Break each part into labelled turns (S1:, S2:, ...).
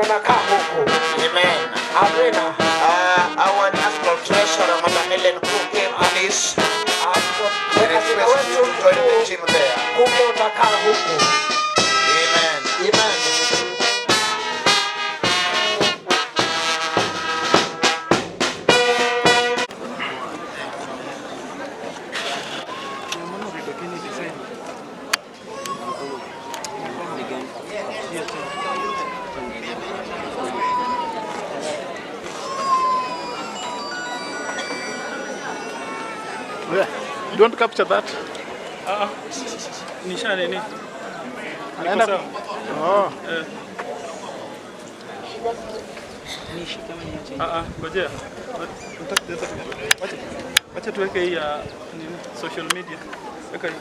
S1: wanakaa huku.
S2: Amen.
S1: Amina.
S2: Our national treasurer, Madam Ellen Kuke, please. We
S1: Mweka
S2: request you
S1: wetu
S2: to join the team there.
S1: kumbe utakaa huku.
S2: Amen.
S1: Amen.
S3: Yeah. You want to capture that?
S4: Nisha nini? Niko
S3: Anaenda-
S4: sawa.
S3: Oh.
S4: Ah ah, ngojea. Nataka kujaza Wacha. Wacha tuweke hii ya nini social media. Weka hii.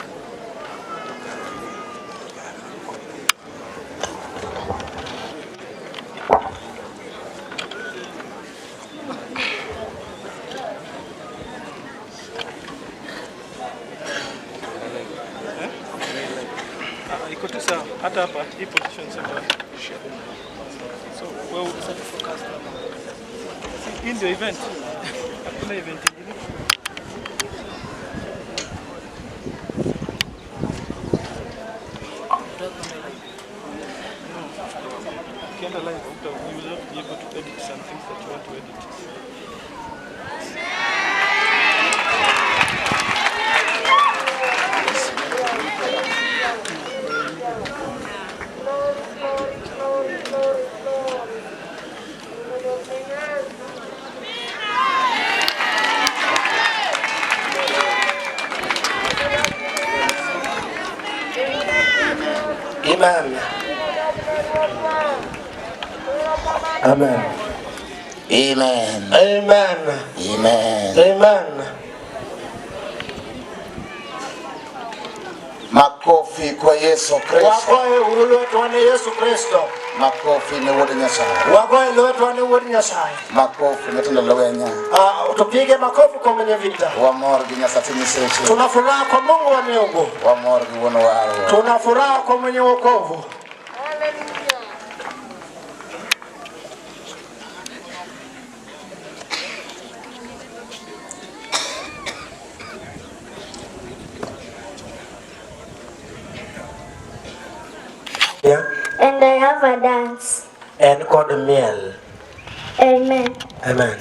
S4: Ah, iko tu sawa. Hata hapa hii position sawa. So, wewe focus hapa. Hii ndio event. Hakuna event ingine. No. Ukienda live, you will not be able to edit some things that you want to edit.
S1: Amen. Amen.
S2: Amen.
S1: Amen.
S2: Amen.
S1: Amen.
S2: Makofi kwa Yesu Kristo.
S1: Wagoye uru lwetwa ne Yesu Kristo.
S2: Makofi ne Wuod Nyasaye.
S1: Wagoye lwetwa ne Wuod Nyasaye.
S2: Makofi ne tend lweny.
S1: Ah, tupige makofi kwa mwenye vita.
S2: Wamor gi Nyasache Nyiseche.
S1: Tuna furaha kwa Mungu wa miungu.
S2: Wamor gi Wuon warruok.
S1: Tuna furaha kwa mwenye wokovu. Yeah.
S5: And I have a dance.
S1: En kod miel.
S5: Amen.
S1: Amen.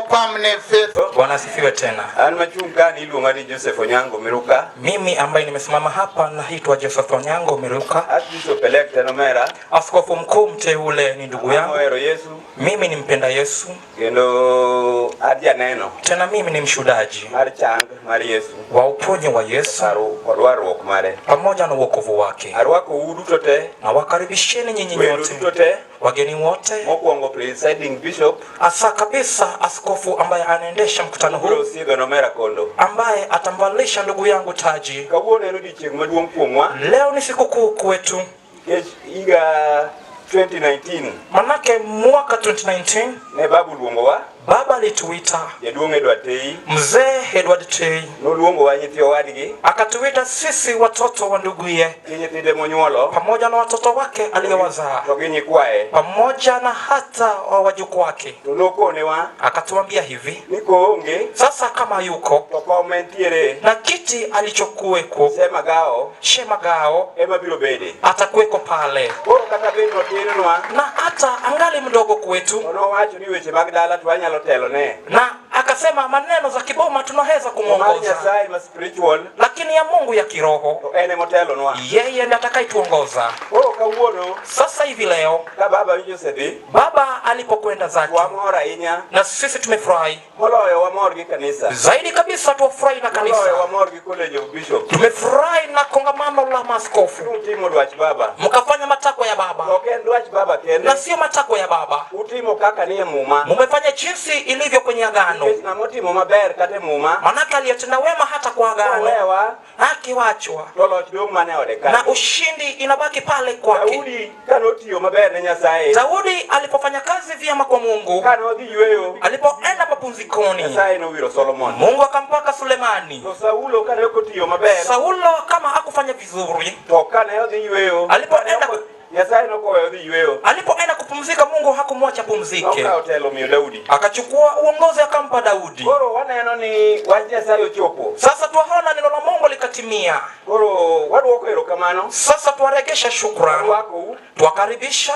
S2: Mopamne fedha.
S6: Bwana asifiwe tena.
S7: An machung' ka ni iluonga ni Joseph Onyango Miruka.
S6: Mimi ambaye nimesimama hapa naitwa Joseph Onyango Miruka.
S7: Archbishop elect en omera.
S6: Askofu mkuu mteule ni ndugu yangu.
S7: Ohero Yesu.
S6: Mimi ni mpenda Yesu.
S7: Kendo an janeno.
S6: Tena mimi ni mshuhudaji
S7: mar chang mar Yesu
S6: wa uponyo wa Yesu
S7: kod warruok mare
S6: pamoja na uokovu wake.
S7: Arwako u duto te.
S6: Na wakaribisheni nyinyi
S7: Welo
S6: nyote,
S7: duto te.
S6: Wageni wote,
S7: Mokwongo presiding bishop
S6: hasa kabisa askofu ambaye anaendesha mkutano huu,
S7: biro sidho nomera kondo.
S6: Ambaye atamvalisha ndugu yangu taji.
S7: Kawuono en odiochieng' maduong' kuomwa.
S6: Leo ni sikukuu kwetu.
S7: Nikech higa 2019
S6: manake mwaka 2019
S7: ne babu oluongowa.
S6: Baba alituita.
S7: Jaduong' Edward Tei.
S6: Mzee Edward Tei
S7: noluongowa nyithi owadgi,
S6: akatuita sisi watoto wa nduguye
S7: gi nyithinde monyuolo
S6: pamoja na watoto wake aliyowazaa
S7: to gi nyikwaye,
S6: pamoja na hata wajukuu wake.
S7: To nokonewa
S6: akatuambia hivi
S7: ni koonge
S6: sasa kama yuko
S7: to kom entiere
S6: na kiti alichokuweko
S7: Shemagao
S6: Shemagao
S7: ema biro bede
S6: atakuweko pale.
S7: Koro kata bed notinnwa
S6: na hata angali mdogo kwetu,
S7: to nowacho ni weche mag dala to wanyalo telone,
S6: na akasema maneno za kiboma tunaweza
S7: to mar
S6: kumwongoza,
S7: Nyasaye ma spiritual
S6: lakini ya Mungu ya kiroho
S7: to en emotelonwa.
S6: Yeye ndiye atakayetuongoza.
S7: Koro kawuono
S6: sasa hivi leo
S7: ka baba winjo osedhi,
S6: baba alipokwenda zake,
S7: wamor ahinya,
S6: na sisi tumefurahi
S7: moloyo wamor gi kanisa
S6: zaidi kabisa, tuwafurahi na kanisa,
S7: moloyo wamor gi college of bishop.
S6: Tumefurahi na kongamano la maaskofu.
S7: Utimo dwach baba,
S6: mkafanya matakwa ya baba,
S7: ok en dwach baba kende,
S6: na sio matakwa ya baba.
S7: Utimo kaka nie muma,
S6: mumefanya jinsi ilivyo kwenye agano.
S7: Nikech ng'ama otimo maber kata e muma,
S6: manake aliyetenda wema hata kwa agano
S7: owewa
S6: akiwachwa,
S7: to loch dong' mana e ode
S6: na
S7: kanyo.
S6: ushindi inabaki pale kwake.
S7: Daudi kanotiyo maber ne Nyasaye,
S6: Daudi alipofanya kazi vyema kwa Mungu,
S7: kanodhi yueyo,
S6: alipoenda mapumzikoni,
S7: Nyasaye nowiro Solomon.
S6: Mungu akampaka Sulemani.
S7: To Saulo kane ok otiyo maber,
S6: Saulo kama hakufanya vizuri,
S7: to kane odhi yueyo,
S6: alipoenda
S7: Nyasaye nokoweyo odhi yueyo,
S6: alipoenda kupumzika, Mungu hakumwacha pumzike,
S7: nokawo telo omiyo Daudi.
S6: Akachukua uongozi akampa Daudi.
S7: Koro waneno ni wach Nyasaye ochopo.
S6: Sasa twaona neno la Mungu likatimia.
S7: Koro wadwoko erokamano.
S6: Sasa twaregesha shukrani,
S7: Warwakou
S6: twakaribisha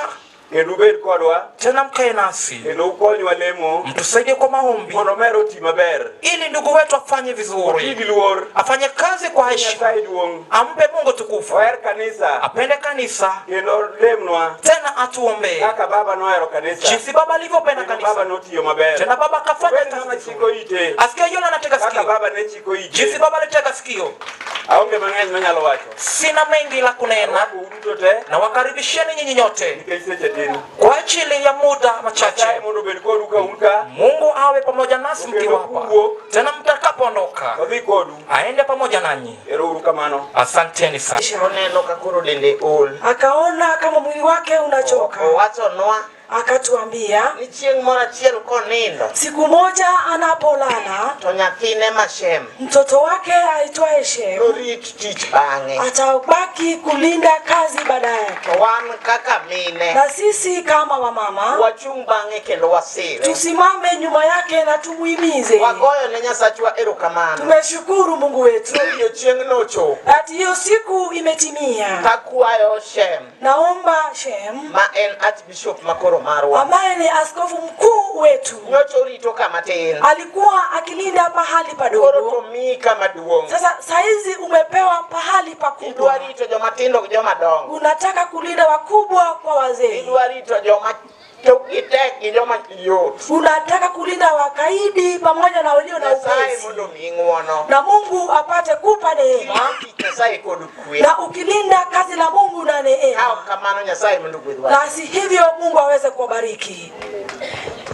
S7: kendo ubed kodwa,
S6: tena, mkae nasi
S7: kendo ukonywa lemo,
S6: mtusaidie kwa maombi,
S7: mondo omer oti maber,
S6: ili ndugu wetu afanye
S7: oti
S6: vizuri,
S7: gi luor,
S6: afanye kazi kwa heshima,
S7: Nyasaye duong',
S6: ampe Mungu tukufu,
S7: oher kanisa,
S6: apende kanisa,
S7: kendo lemnwa
S6: tena atuombee
S7: kaka baba nohero kanisa,
S6: jinsi baba alivyopenda
S7: kendo
S6: kanisa,
S7: baba notiyo maber.
S6: Tena baba akafanya
S7: Obed
S6: kazi
S7: ng'ama
S6: vizuri.
S7: chiko ite
S6: Asikie yule anatega
S7: kaka
S6: sikio,
S7: baba ne chiko ite.
S6: Jinsi baba alitega sikio.
S7: Aonge mang'eny manyalo wacho.
S6: Sina mengi la kunena,
S7: Arwakou duto te
S6: na wakaribisheni nyinyi nyote
S7: nikech seche tin.
S6: kwa ajili ya muda machache.
S7: Nyasaye mondo obed kodu ka un ka,
S6: Mungu awe pamoja nasi
S7: Kendo
S6: mkiwa hapa,
S7: kuwuok
S6: tena mtakapoondoka
S7: odhi kodu.
S6: aende pamoja nanyi.
S7: Ero uru kamano.
S6: Asanteni sana.
S8: Oneno ka koro dende ol.
S9: Akaona kama mwili wake unachoka,
S8: Owachonwa
S9: akatuambia
S8: ni chieng' moro achiel konindo
S9: siku moja anapolala
S8: to nyathine ma Shem
S9: mtoto wake aitwaye Shem
S8: norit tich bang'e.
S9: atabaki kulinda kazi baada yake,
S8: To wan kaka mine
S9: na sisi kama wamama
S8: wachung' bang'e kendo wasire.
S9: tusimame nyuma yake na tumuhimize.
S8: Wagoyo ne Nyasachwa erokamano.
S9: Tumeshukuru Mungu wetu
S8: Odiochieng'no ochopo.
S9: ati hiyo siku imetimia.
S8: Kakwayo Shem
S9: Naomba Shem
S8: ma en Archbishop makoro marwa
S9: ambaye ni askofu mkuu wetu
S8: nyocha orito kama tin
S9: alikuwa akilinda pahali
S8: koro
S9: padogo,
S8: to miyi kama duong'.
S9: sasa saizi umepewa pahali pakubwa.
S8: Idwa rito joma tindo gi joma dongo.
S9: Unataka kulinda wakubwa kwa wazee,
S8: Idwa rito joma tokgi tek gi joma yot.
S9: unataka kulinda wakaidi pamoja na walio na
S8: Nyasaye
S9: upesi,
S8: mondo omiyi ng'uono.
S9: na Mungu apate kupa neema,
S8: Tich Nyasaye kod kwe.
S9: na ukilinda kazi la Mungu na
S8: Ka
S9: neema,
S8: ok kamano Nyasaye mondo ogwedhwa.
S9: na si hivyo Mungu aweze kuwabariki.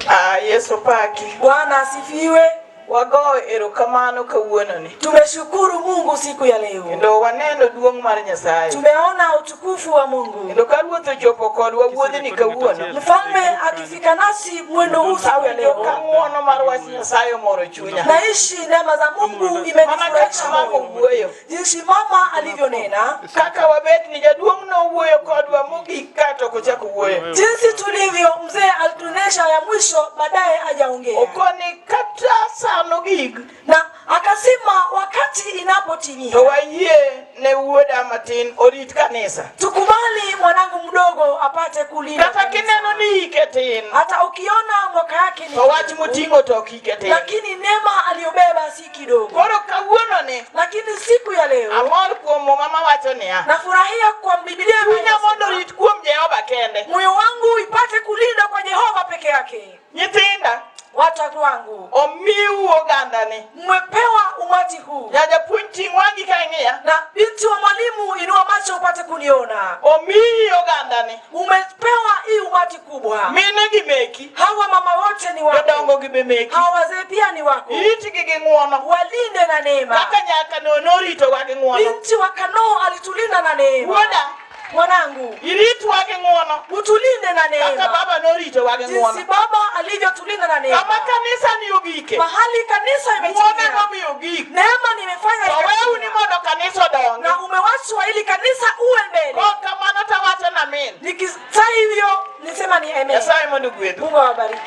S10: Ah, Yesu paki.
S9: Bwana asifiwe.
S10: Wagoyo erokamano kawuononi.
S9: Tumeshukuru Mungu siku ya leo,
S10: Kendo waneno duong' mar Nyasaye.
S9: tumeona utukufu wa Mungu.
S10: Kendo ka ruoth ochopo kodwa wuodhni kawuono.
S9: Mfalme akifika nasi mwendo huu siku ya
S10: Awinjo
S9: leo,
S10: ka ng'uono mar wach Nyasaye omoro chunya.
S9: naishi neema za Mungu
S10: Mana
S9: imenifurahisha
S10: kaka mama
S9: moyo,
S10: owuoyo.
S9: jinsi mama alivyonena,
S10: Kaka wabet ni jaduong' nowuoyo kodwa mogik ka to ok ochako wuoyo.
S9: jinsi tulivyo. Mzee alitunesha ya mwisho, baadaye hajaongea,
S10: Okoni kata sano gig
S9: na akasema wakati Wakati inapotimia,
S10: to wayie ne wuoda matin orit kanisa.
S9: Tukubali mwanangu mdogo apate kulinda
S10: Kata
S9: kanisa.
S10: kineno ni hike tin,
S9: Hata ukiona mwaka yake ni
S10: to wach
S9: kidogo,
S10: moting'o to ok hike tin.
S9: lakini neema aliyobeba si kidogo.
S10: Koro kawuono ni
S9: Lakini siku ya leo
S10: amor kuom muma mawacho niya,
S9: nafurahia kwa Biblia
S10: chunya
S9: inayosema,
S10: mondo orit kuom Jehova kende.
S9: moyo wangu ipate kulinda kwa Jehova peke yake.
S10: Nyithinda,
S9: Watoto wangu,
S10: omiu ogandani.
S9: mmepewa umati huu,
S10: Nyajapuonj ting' wang'i ka ing'iya.
S9: na binti wa mwalimu, inua macho upate kuniona.
S10: Omiyi ogandani.
S9: Umepewa hii umati kubwa.
S10: Mine gi meki.
S9: Hawa mama wote ni wako,
S10: Jodongo gi be meki.
S9: hawa wazee pia ni wako,
S10: Iritgi gi ng'uono.
S9: walinde na neema.
S10: Kaka nyaka no noritowa gi ng'uono.
S9: Binti wa Kanoo alitulinda na neema.
S10: Wuoda,
S9: Mwanangu,
S10: iritwa gi ng'uono.
S9: utulinde na
S10: Kaka
S9: neema
S10: baba noritowa gi
S9: jinsi
S10: ng'uono.
S9: baba alivyotulinda na neema.
S10: Kama kanisa ni ogike.
S9: Mahali kanisa
S10: Ng'uono
S9: imetimia,
S10: nomiyo ogik.
S9: neema nimefanya
S10: To wewu ni
S9: ikatimia.
S10: mondo kanisa odongi.
S9: na umewachwa ili kanisa uwe mbele.
S10: Kok kamano tawacho na min.
S9: Nikisa hivyo nisema ni amen.
S10: Nyasaye mondo ogwedhu.
S9: Mungu awabariki.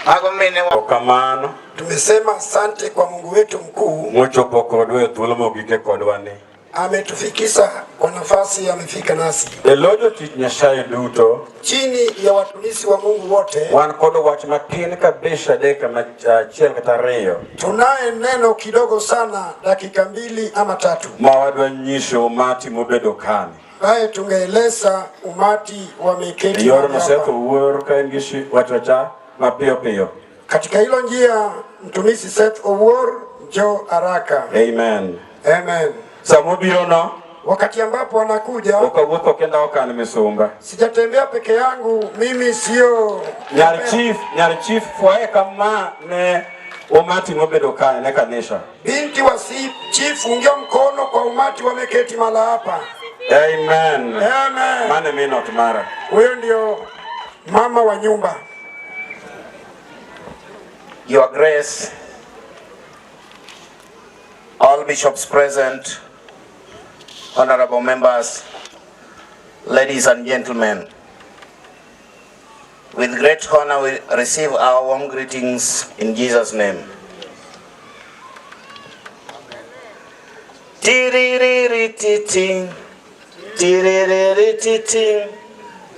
S8: Mago mine wa
S7: Kamano
S1: Tumesema asante kwa Mungu wetu mkuu,
S7: mochopo kodwa e thuolo mogike kodwa ni.
S1: ametufikisha kwa nafasi, amefika nasi
S7: E lo jotich Nyasaye duto,
S1: chini ya watumishi wa Mungu wote.
S7: wan kod wach matin kabisa dakika achiel kata ariyo
S1: Tunaye neno kidogo sana, dakika 2 ama 3,
S7: ma wadwa nyiso umati mobedo kani.
S1: ambaye tungeeleza umati wameketi
S7: E yor
S1: mahali
S7: Moseth
S1: hapa.
S7: Owuor ka en gi wacho cha mapiyo piyo.
S1: Katika hilo njia, mtumishi Seth Owuor, njoo haraka.
S7: Amen.
S1: Amen.
S7: Sama obiro no,
S1: Wakati ambapo anakuja,
S7: ok awuotho kenda ok an misumba.
S1: sijatembea peke yangu, mimi sio
S7: Nyar chief fwaye kama ne umati mobedo kani ne kanisa.
S1: binti wa chief, ungia mkono kwa umati wameketi mahala hapa.
S7: Amen.
S1: Amen.
S7: Mano e min ot mara.
S1: Huyo ndio mama wa nyumba.
S8: Your Grace, all bishops present, honorable members, ladies and gentlemen, with great honor we receive our warm greetings in Jesus' name. Tiririrititing, tiriririting,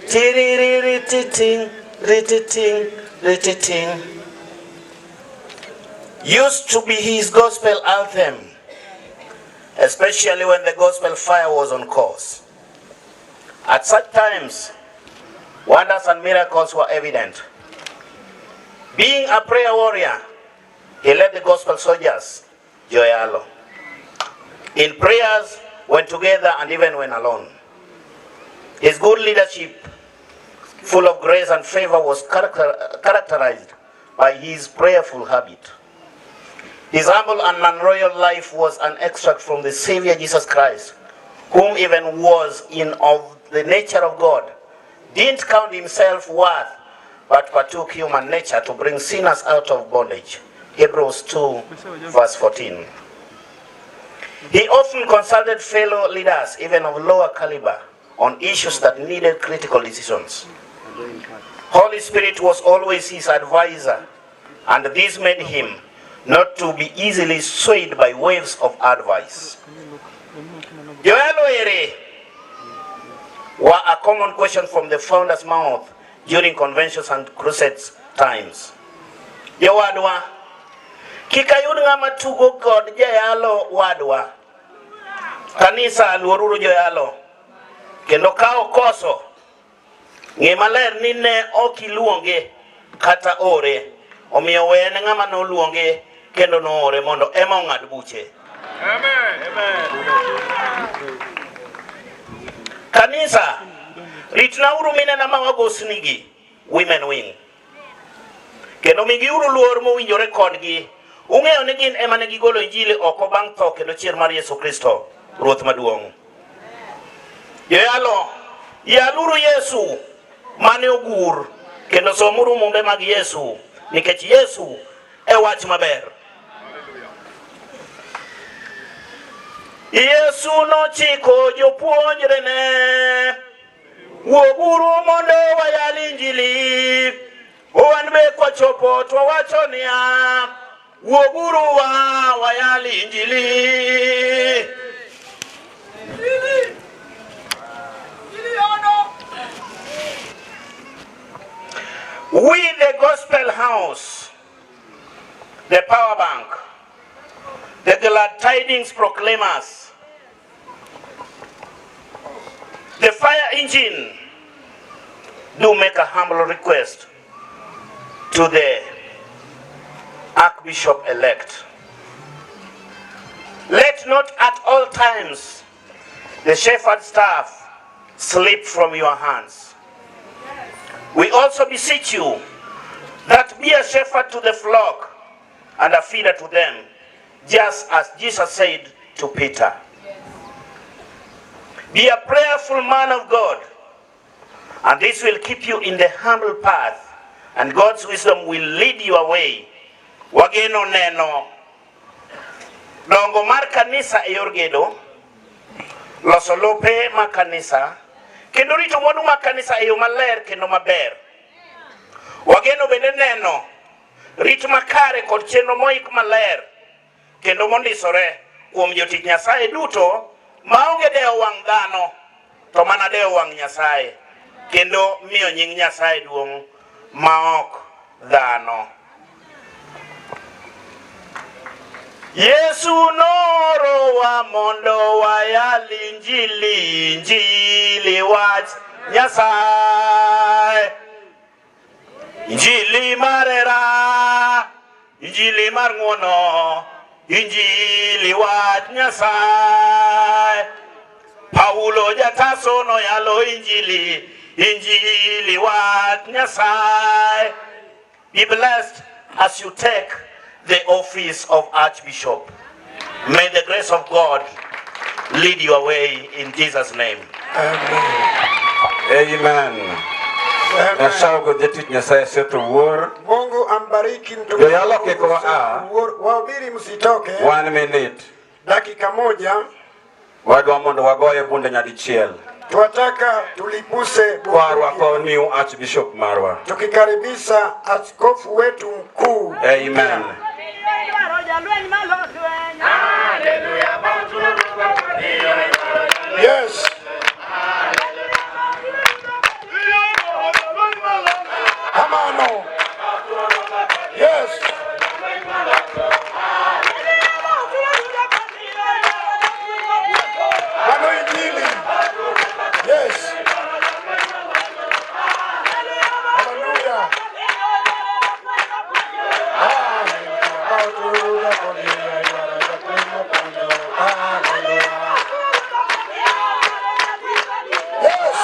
S8: tiriririting, rititing, rititing. Used to be his gospel anthem, especially when the gospel fire was on course. At such times, wonders and miracles were evident. Being a prayer warrior, he led the gospel soldiers, Joyalo, in prayers when together and even when alone. His good leadership, full of grace and favor, was characterized by his prayerful habit. His humble and non-royal life was an extract from the Savior Jesus Christ, whom even was in of the nature of God, didn't count himself worth, but partook human nature to bring sinners out of bondage. Hebrews 2, verse 14. He often consulted fellow leaders, even of lower caliber, on issues that needed critical decisions. Holy Spirit was always his advisor, and this made him not to be easily swayed by waves of advice. Joel Ere were a common question from the founder's mouth during conventions and crusades times. Jowadwa, kik ayud ng'ama tugo kod jayalo wadwa. Kanisa luoruru joyalo. Kendo ka okoso, ng'e maler ni ne ok iluonge kata ore. Omiyo wene ng'ama noluonge kendo noore mondo ema ong'ad buche. Kanisa, ritnauru minena ma wagosnigi, Women Wing. Kendo migiuru luor mowinjore kodgi. Ung'eyo ni gin ema ne gigolo Injili oko bang' tho kendo chier mar Yesu Kristo, Ruoth maduong'. Joyalo, yaluru Yesu mane ogur, kendo somuru mumbe mag Yesu, nikech Yesu e wach maber. Yesu nochiko jopuonjrene, wuoguru mondo wayal Injili. Wan be kwachopo to wawacho niya, Wuoguru wa wayal injili. We, the Gospel House, the Power Bank, the Glad Tidings Proclaimers, the Fire Engine, do make a humble request to the Archbishop-elect. Let not at all times the shepherd's staff slip from your hands. We also beseech you that be a shepherd to the flock and a feeder to them, just as Jesus said to Peter. Be a prayerful man of God, and this will keep you in the humble path, and God's wisdom will lead you away. Wageno neno dongo mar kanisa e yor gedo, loso lope mag kanisa, kendo rito mwandu mag kanisa e yo maler kendo maber. Wageno bende neno rit makare kod chenro moik maler kendo mondisore kuom jotich Nyasaye duto maonge dewo wang' dhano to mana dewo wang' Nyasaye kendo miyo nying Nyasaye duong' maok dhano. Yesu noorowa mondo wayal injili, injili wach Nyasaye. Injili mar hera, injili mar ng'wono, injili wach Nyasaye. Paulo jataso noyalo injili, injili wach Nyasaye. Be blessed as you take the office of Archbishop. May the grace of God lead your way in Jesus' name.
S7: Amen. Nyasaye ogwedh jatich Nyasaye Seth Owuor.
S1: Mungu ambariki mtumishi
S7: Joyalo kik
S1: Mungu
S7: wa
S1: Seth
S7: a.
S1: Owuor. Wahubiri msitoke.
S7: One minute.
S1: Dakika moja.
S7: Wadwa mondo wagoye bunde nyadichiel.
S1: Twataka tulipuse
S7: Kwarwako new Archbishop marwa.
S1: tukikaribisha askofu wetu mkuu.
S7: Amen.
S1: Yes. Amano. Yes. Mano injili. Yes. Hallelujah. Hallelujah. Yes.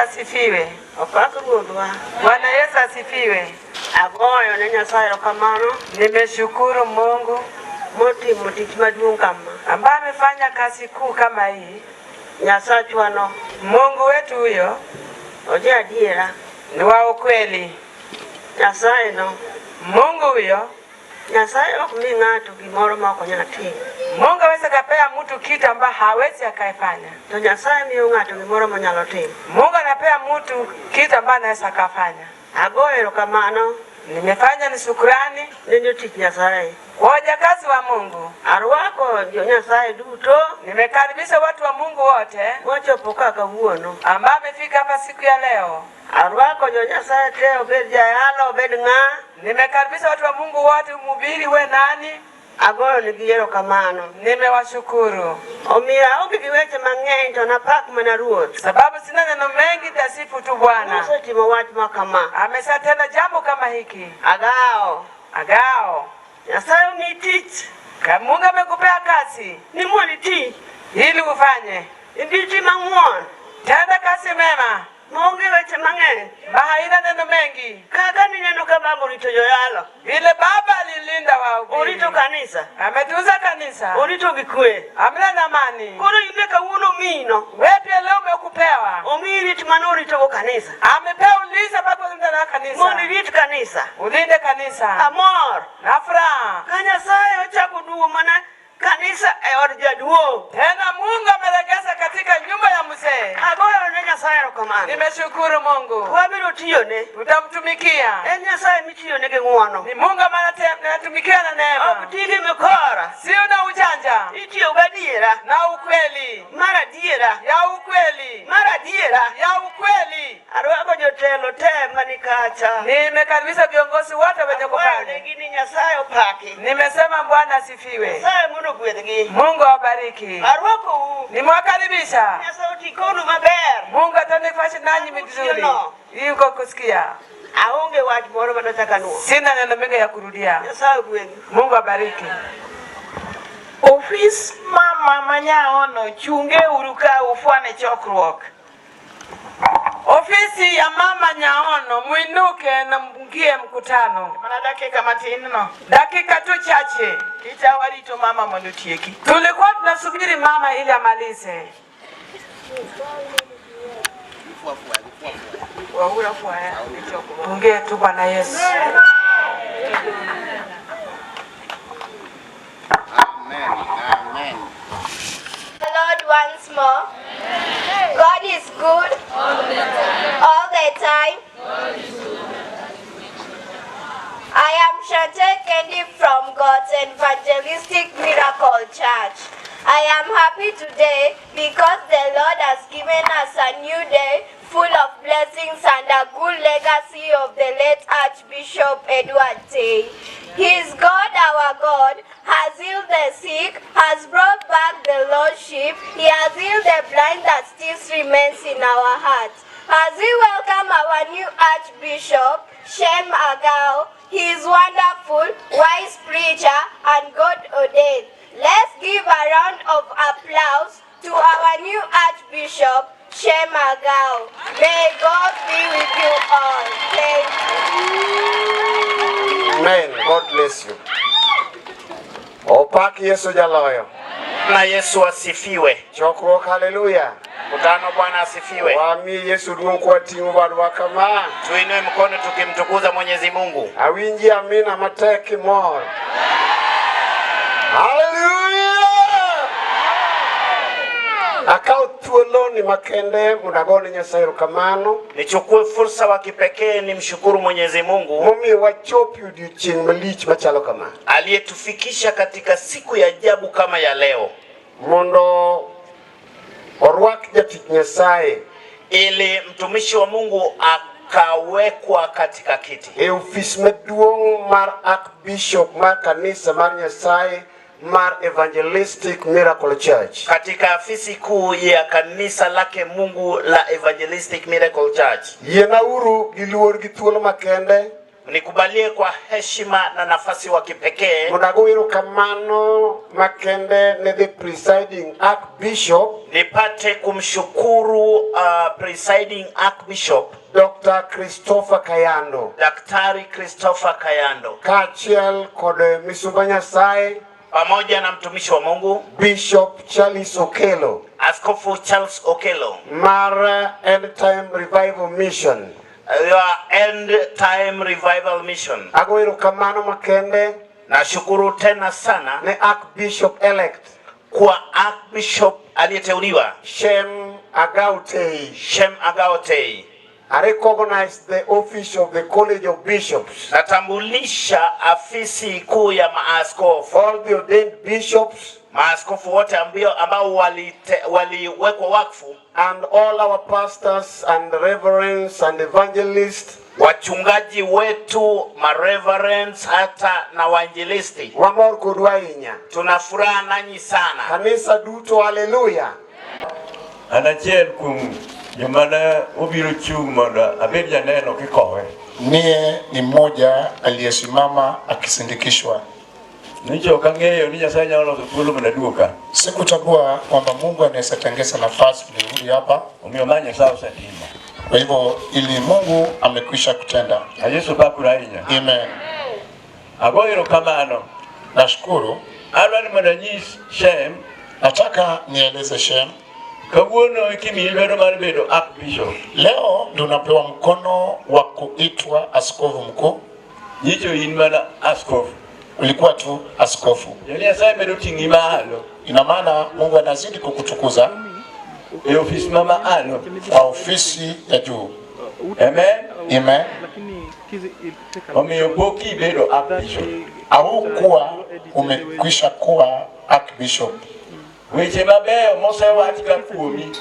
S10: Asifiwe.
S11: Opak Ruodhwa.
S10: Bwana Yesu asifiwe.
S11: Agoyo ne Nyasaye erokamano.
S10: Nimeshukuru Mungu
S11: motimo tich maduong' kama.
S10: ambaye amefanya kazi kuu kama hii.
S11: Nyasachwano.
S10: Mungu wetu huyo
S11: Oje adiera.
S10: ni wa ukweli.
S11: Nyasaye no.
S10: Mungu huyo,
S11: Nyasaye ok mi ng'ato gimoro ma ok onyal timo.
S10: Mungu hawezi akapea mtu kitu ambaye hawezi akaifanya.
S11: To Nyasaye miyo ng'ato gimoro monyalo timo.
S10: Mungu anapea mtu kitu ambaye anaweza akafanya.
S11: Agoyo erokamano
S10: Nimefanya ni shukrani
S11: ne jotich Nyasaye.
S10: kwa wajakazi wa Mungu.
S11: Arwako jo Nyasaye duto
S10: Nimekaribisha watu wa Mungu wote
S11: mochopo ka kawuono.
S10: ambao amefika hapa siku ya leo.
S11: Arwako jo Nyasaye te obed jayalo obed ng'a
S10: Nimekaribisha watu wa Mungu wote, mhubiri we nani,
S11: Agoyo nigi erokamano.
S9: Nimewashukuru.
S11: Omiyo aonge gi weche mang'eny to napak mana Ruoth.
S9: Sababu sina neno mengi, tasifu tu Bwana.
S11: Osetimo wach ma kama.
S9: Ameshatenda jambo kama hiki.
S11: Agao.
S9: Agao.
S11: Nyasaye omiyi tich.
S9: Kama Mungu amekupea kazi
S11: Ni mondo iti.
S9: ili ufanye,
S11: Ibi tim mang'won.
S9: tenda kazi mema
S11: Maonge weche mang'eny.
S9: ma haina neno mengi,
S11: Kaka nineno ka baba orito joyalo.
S9: vile baba alilinda wahubiri,
S11: Orito kanisa.
S9: ametunza kanisa,
S11: Orito gi kwe.
S9: amna amani.
S11: Koro ime kawuono omiyino.
S9: Wewe pia leo umekupewa,
S11: Omiyi rit mane oritogo kanisa.
S9: amepewa ulinzi ambapo ulinda na kanisa,
S11: Mondo irit kanisa.
S9: ulinde kanisa
S11: Amor.
S9: na furaha.
S11: Ka Nyasaye ochako duogo mana kanisa e od jaduong'.
S9: Tena Mungu amelegeza katika nyumba ya mzee.
S11: Agoyo ne Nyasaye erokamano.
S9: Nimeshukuru Mungu,
S11: Wabiro tiyone.
S9: tutamtumikia.
S11: En Nyasaye mitiyone gi ng'uono.
S9: Ni Mungu ambaye anatumikia na neema,
S11: Ok ti gi mikora.
S9: sio na ujanja
S11: Itiyo gadiera.
S9: na ukweli,
S11: Mar adiera.
S9: ya ukweli,
S11: Mar adiera.
S9: ya ukweli.
S11: Arwako jotelo te mani kacha.
S9: Nimekaribisha viongozi wote wenye
S11: Akwayo
S9: kupale.
S11: negi ni Nyasaye opaki.
S9: Nimesema Bwana asifiwe,
S11: Nyasaye mondo ogwedhgi.
S9: Mungu awabariki.
S11: Arwakou.
S9: Nimewakaribisha,
S11: Nyasaye oti kodu maber.
S9: Mungu atanifashe nanyi vizuri. Yuko kusikia,
S11: Aonge wach moro manachaka nuo.
S9: sina neno mengi ya kurudia.
S11: Nyasaye ogwedhi.
S9: Mungu abariki.
S10: Ofis mama manyaono chunge uru ka ufwane chokruok.
S9: Ofisi ya mama Nyaono, mwinuke na mngie mkutano.
S10: Mana dakika matin no.
S9: Dakika tu chache,
S10: Kicha warito mama mondo otieki.
S9: tulikuwa tunasubiri mama ili amalize. Pungie tu Bwana Yesu.
S2: Amen. Amen.
S5: The Lord once more. God is good all the time. I am Chantel Kendi from God's Evangelistic Miracle Church. I am happy today because the Lord has given us a new day full of blessings and a good legacy of the late Archbishop Edward Tay. His God, our God, has healed the sick, has brought back the lost sheep, He has healed the blind that still remains in our hearts. As we welcome our new Archbishop, Shem Agao, he is wonderful, wise preacher, and God ordained. Let's give a round of applause to our new Archbishop, Shem Agao. May God be with you all. Thank you.
S1: Amen. God bless you. Opak Yesu jaloyo.
S8: Na Yesu asifiwe.
S1: Chokruok haleluya.
S8: Mkutano, Bwana asifiwe.
S1: Wami Yesu duong' kwating'o badwa kama.
S8: Tuinue mkono tukimtukuza Mwenyezi Mungu.
S1: Awinji amina matek kimor. Haleluya! Akaw thuoloni makende mondo agone Nyasaye erokamano
S8: Nichukue fursa wa kipekee nimshukuru Mwenyezi Mungu
S1: momiyo wachopo e odiochieng' malich machalo kama
S8: aliyetufikisha katika siku ya ajabu kama ya leo,
S1: mondo orwak jatich Nyasaye
S8: ili mtumishi wa Mungu akawekwa katika kiti
S1: e ofis maduong' mar Archbishop mar kanisa mar Nyasaye mar Evangelistic Miracle Church.
S8: Katika afisi kuu ya kanisa lake Mungu la Evangelistic Miracle Church.
S1: Yienauru gi luor gi thuolo makende
S8: Nikubalie kwa heshima na nafasi wa kipekee
S1: mondo ago erokamano makende ne the presiding Archbishop
S8: nipate kumshukuru presiding Archbishop
S1: Dr. Christopher Kayando
S8: Daktari Christopher Kayando
S1: kaachiel kod misumba Nyasaye
S8: pamoja na mtumishi wa Mungu
S1: Bishop Charles Okelo
S8: Askofu Charles Okelo
S1: mar End Time Revival Mission.
S8: wa End Time Revival Mission.
S1: Ago erokamano makende
S8: Nashukuru tena sana
S1: ne Archbishop elect
S8: kwa Archbishop aliyeteuliwa
S1: Shem Agautei.
S8: Shem Agaotei.
S1: I recognize the office of the College of Bishops.
S8: Natambulisha afisi kuu ya maaskofu,
S1: All the ordained bishops
S8: maaskofu wote ambao waliwekwa wakfu
S1: and all our pastors and reverends and evangelists
S8: Wachungaji wetu, mareverends hata na wainjilisti,
S1: Wamor kodu ahinya.
S8: Tuna furaha nanyi sana.
S1: Kanisa duto, haleluya.
S7: An achiel kuom joma ne obiro chung' mondo abed janeno kikowe.
S12: Niye ni mmoja aliyesimama akisindikishwa.
S7: Nicho ok ang'eyo ni Nyasaye nyalo loso thuolo mondo aduog ka.
S12: Sikutambua kwamba Mungu anaweza tengeza nafasi nirudi hapa.
S7: Omiyo ma Nyasaye osetimo.
S12: Kwa hivyo ili Mungu amekwisha kutenda.
S7: A Yesu pakuru ahinya.
S12: Amen.
S7: Agoyo erokamano.
S12: Nashukuru.
S7: Adwa ni mondo anyis Shem.
S12: Nataka nieleze Shem.
S7: Kawuono ikimiyi lwedo mar bedo Archbishop.
S12: Leo ndio unapewa mkono wa kuitwa askofu mkuu.
S7: Nyicho in mana askofu.
S12: Ulikuwa tu askofu.
S7: Yaani Nyasaye medo ting'i malo.
S12: Ina maana Mungu anazidi kukutukuza
S7: e ofisi ma malo,
S12: kwa ofisi ya juu.
S7: Amen.
S12: Amen.
S7: Omiyo pok ibedo Archbishop.
S12: Haukuwa umekwisha kuwa archbishop.
S7: Weche mabeyo mosewach ka kuomi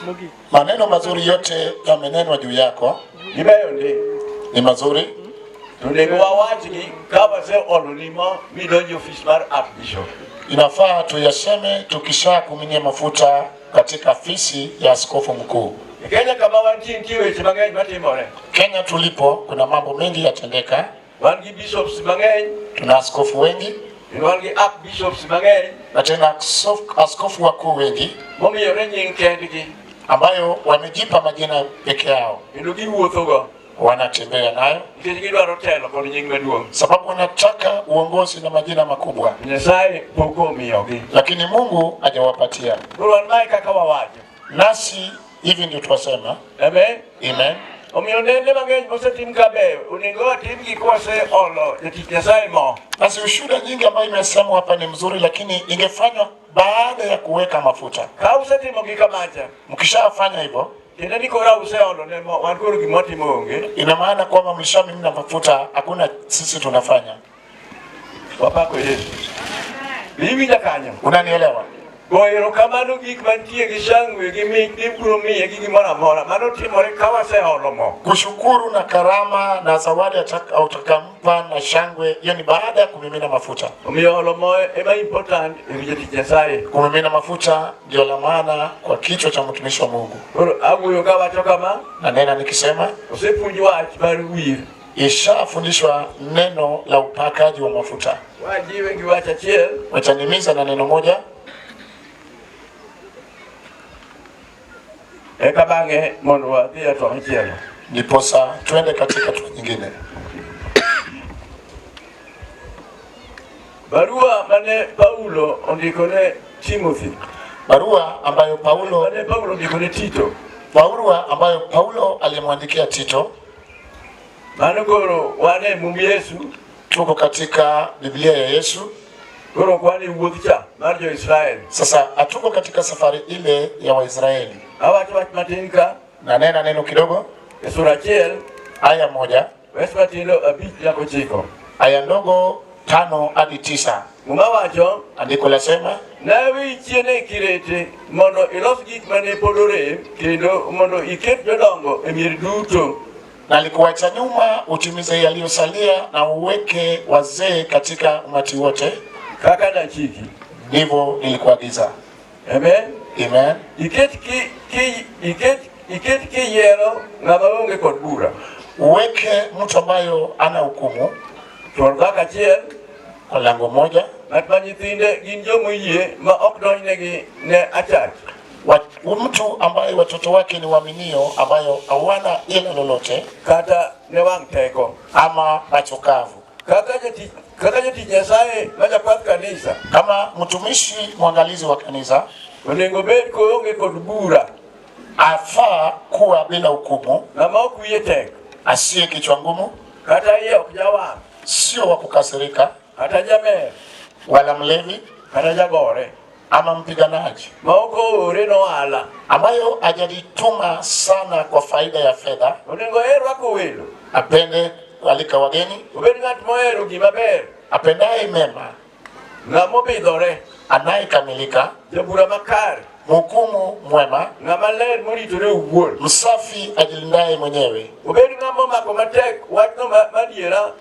S12: Maneno mazuri yote yamenenwa juu yako
S7: gibeyo ndi.
S12: ni mazuri,
S7: To onego wawachgi ka waseoloni mo midonjo e ofis mar Archbishop.
S12: Inafaa tuyaseme tukisha kuminia mafuta katika afisi ya askofu mkuu.
S7: E Kenya kama wantie nitie weche mang'eny matimore.
S12: Kenya tulipo, kuna mambo mengi yatendeka.
S7: Wan gi bishops mang'eny,
S12: Tuna askofu wengi
S7: kendo wan gi archbishops mang'eny
S12: na tena askofu wakuu wengi
S7: momiyore nying kendgi
S12: ambayo wamejipa majina peke yao,
S7: kendo giwuothogo
S12: wanatembea nayo
S7: nikech gidwaro telo kod nying maduong'.
S12: sababu wanataka uongozi na majina makubwa,
S7: Nyasaye pok omiyogi.
S12: lakini Mungu hajawapatia.
S7: Koro wan mae kaka wawacho.
S12: Nasi hivi ndio twasema.
S7: Amen.
S12: Amen.
S7: Omiyo nende mang'eny mosetim ka beyo, onego watimgi kwaseolo jatich Nyasaye mo.
S12: Basi ushuhuda nyingi ambayo imesemwa hapa ni mzuri, lakini ingefanywa baada ya kuweka mafuta.
S7: Ka usetimogi kamacha,
S12: Mkishafanya hivyo,
S7: tiende ni koro useolo ne mo, wan koro gima watimo onge.
S12: ina maana kwamba mlishamimina mafuta, hakuna sisi tunafanya.
S7: Wapako Yesu. Be iwinja kanyo?
S12: Unanielewa?
S7: Go erokamano gik mantie gi shangwe gi mich mibiro miye gi gimoro amora. Mano timore ka waseolo mo.
S12: Kushukuru na karama na zawadi utakampa na shangwe, hiyo ni baada ya kumimina mafuta.
S7: Omiyo olo mo ema important e wi jatich Nyasaye.
S12: Kumimina mafuta ndio la maana kwa kichwa cha mtumishi wa Mungu.
S7: Koro awuoyo kawacho kama,
S12: Na nena nikisema,
S7: osepuonj wach mar wir.
S12: Ishafundishwa neno la upakaji wa mafuta.
S7: Wajiwe gi wach achiel.
S12: Watanimiza na neno moja,
S7: Eka bang'e mondo wadhi e hatua machielo.
S12: Ndiposa twende katika hatua nyingine.
S7: Barua mane Paulo ondiko ne Timothy.
S12: Barua ambayo Paulo
S7: mane Paulo ondiko ne Tito.
S12: Barua ambayo Paulo alimwandikia Tito.
S7: Mano koro wan e mum Yesu.
S12: Tuko katika Biblia ya Yesu.
S7: Koro ok wan e wuodh cha mar jo-Israel.
S12: Sasa hatuko katika safari ile ya Waisraeli.
S7: Awacho wach matin ka.
S12: Na nena neno kidogo.
S7: E sura achiel.
S12: Aya moja.
S7: Wes matindo 5 nyaka 9.
S12: Aya ndogo 5 hadi 9.
S7: Muma wacho.
S12: Andiko lasema,
S7: Naweyi chien e Kirete mondo ilos gik mane pod orem kendo mondo iket jodongo e mier duto.
S12: Nalikuacha nyuma utimize yaliyosalia na uweke wazee katika umati wote,
S7: Kaka nachiki.
S12: Ndivyo nilikuagiza.
S7: Amen.
S12: Amen.
S7: Iket ki, ki, iket, iket kiyiero ng'ama onge kod bura.
S12: Uweke mtu ambayo ana hukumu
S7: Chwor dhako achiel.
S12: Kwa lango moja.
S7: Ng'at ma nyithinde gin jomoyie ma ok donjnegi ne achach.
S12: Mtu ambaye watoto wake ni waaminio ambayo hawana ila lolote
S7: kata ne wang' teko
S12: ama macho kavu.
S7: Kaka jatich Nyasaye ma jakwath kanisa
S12: kama mtumishi mwangalizi wa kanisa
S7: onego bed koonge kod bura,
S12: afaa kuwa bila hukumu,
S7: ng'ama ok wiye tek,
S12: asiye kichwa ngumu,
S7: kata iye ok jawang',
S12: sio wa kukasirika,
S7: kata jamer,
S12: wala mlevi,
S7: kata jagore,
S12: ama mpiganaji,
S7: ma ok oore nohala,
S12: ambayo hajajituma sana kwa faida ya fedha.
S7: Onego oher rwako welo,
S12: apende kualika wageni,
S7: obed ng'at mohero gima ber,
S12: apendaye mema,
S7: ng'ama obidhore,
S12: anayekamilika,
S7: jabura makare,
S12: Mhukumu mwema,
S7: ng'ama ler moritore owuon,
S12: msafi ajilindaye mwenyewe,
S7: obed ng'ama omako matek wachno madiera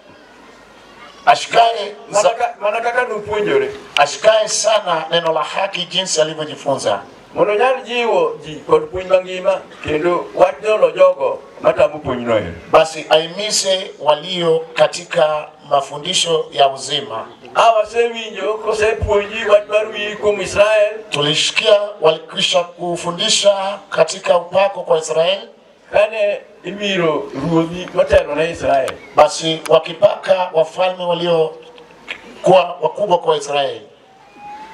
S12: ashikaye
S7: mana kaka nopuonjore,
S12: ashikaye sana neno la haki jinsi alivyojifunza,
S7: mondo onyal jiwo ji kod puonj mangima kendo wachno olo jogo matamo puonjno ero.
S12: Basi aimize walio katika mafundisho ya uzima.
S7: Wasewinjo kosepuonji wach mar wir kuom Israel.
S12: Tulishikia walikwisha kufundisha katika upako kwa Israeli,
S7: kane iwiro ruodhi motelo ne Israel,
S12: basi wakipaka wafalme waliokuwa wakubwa kwa Israeli.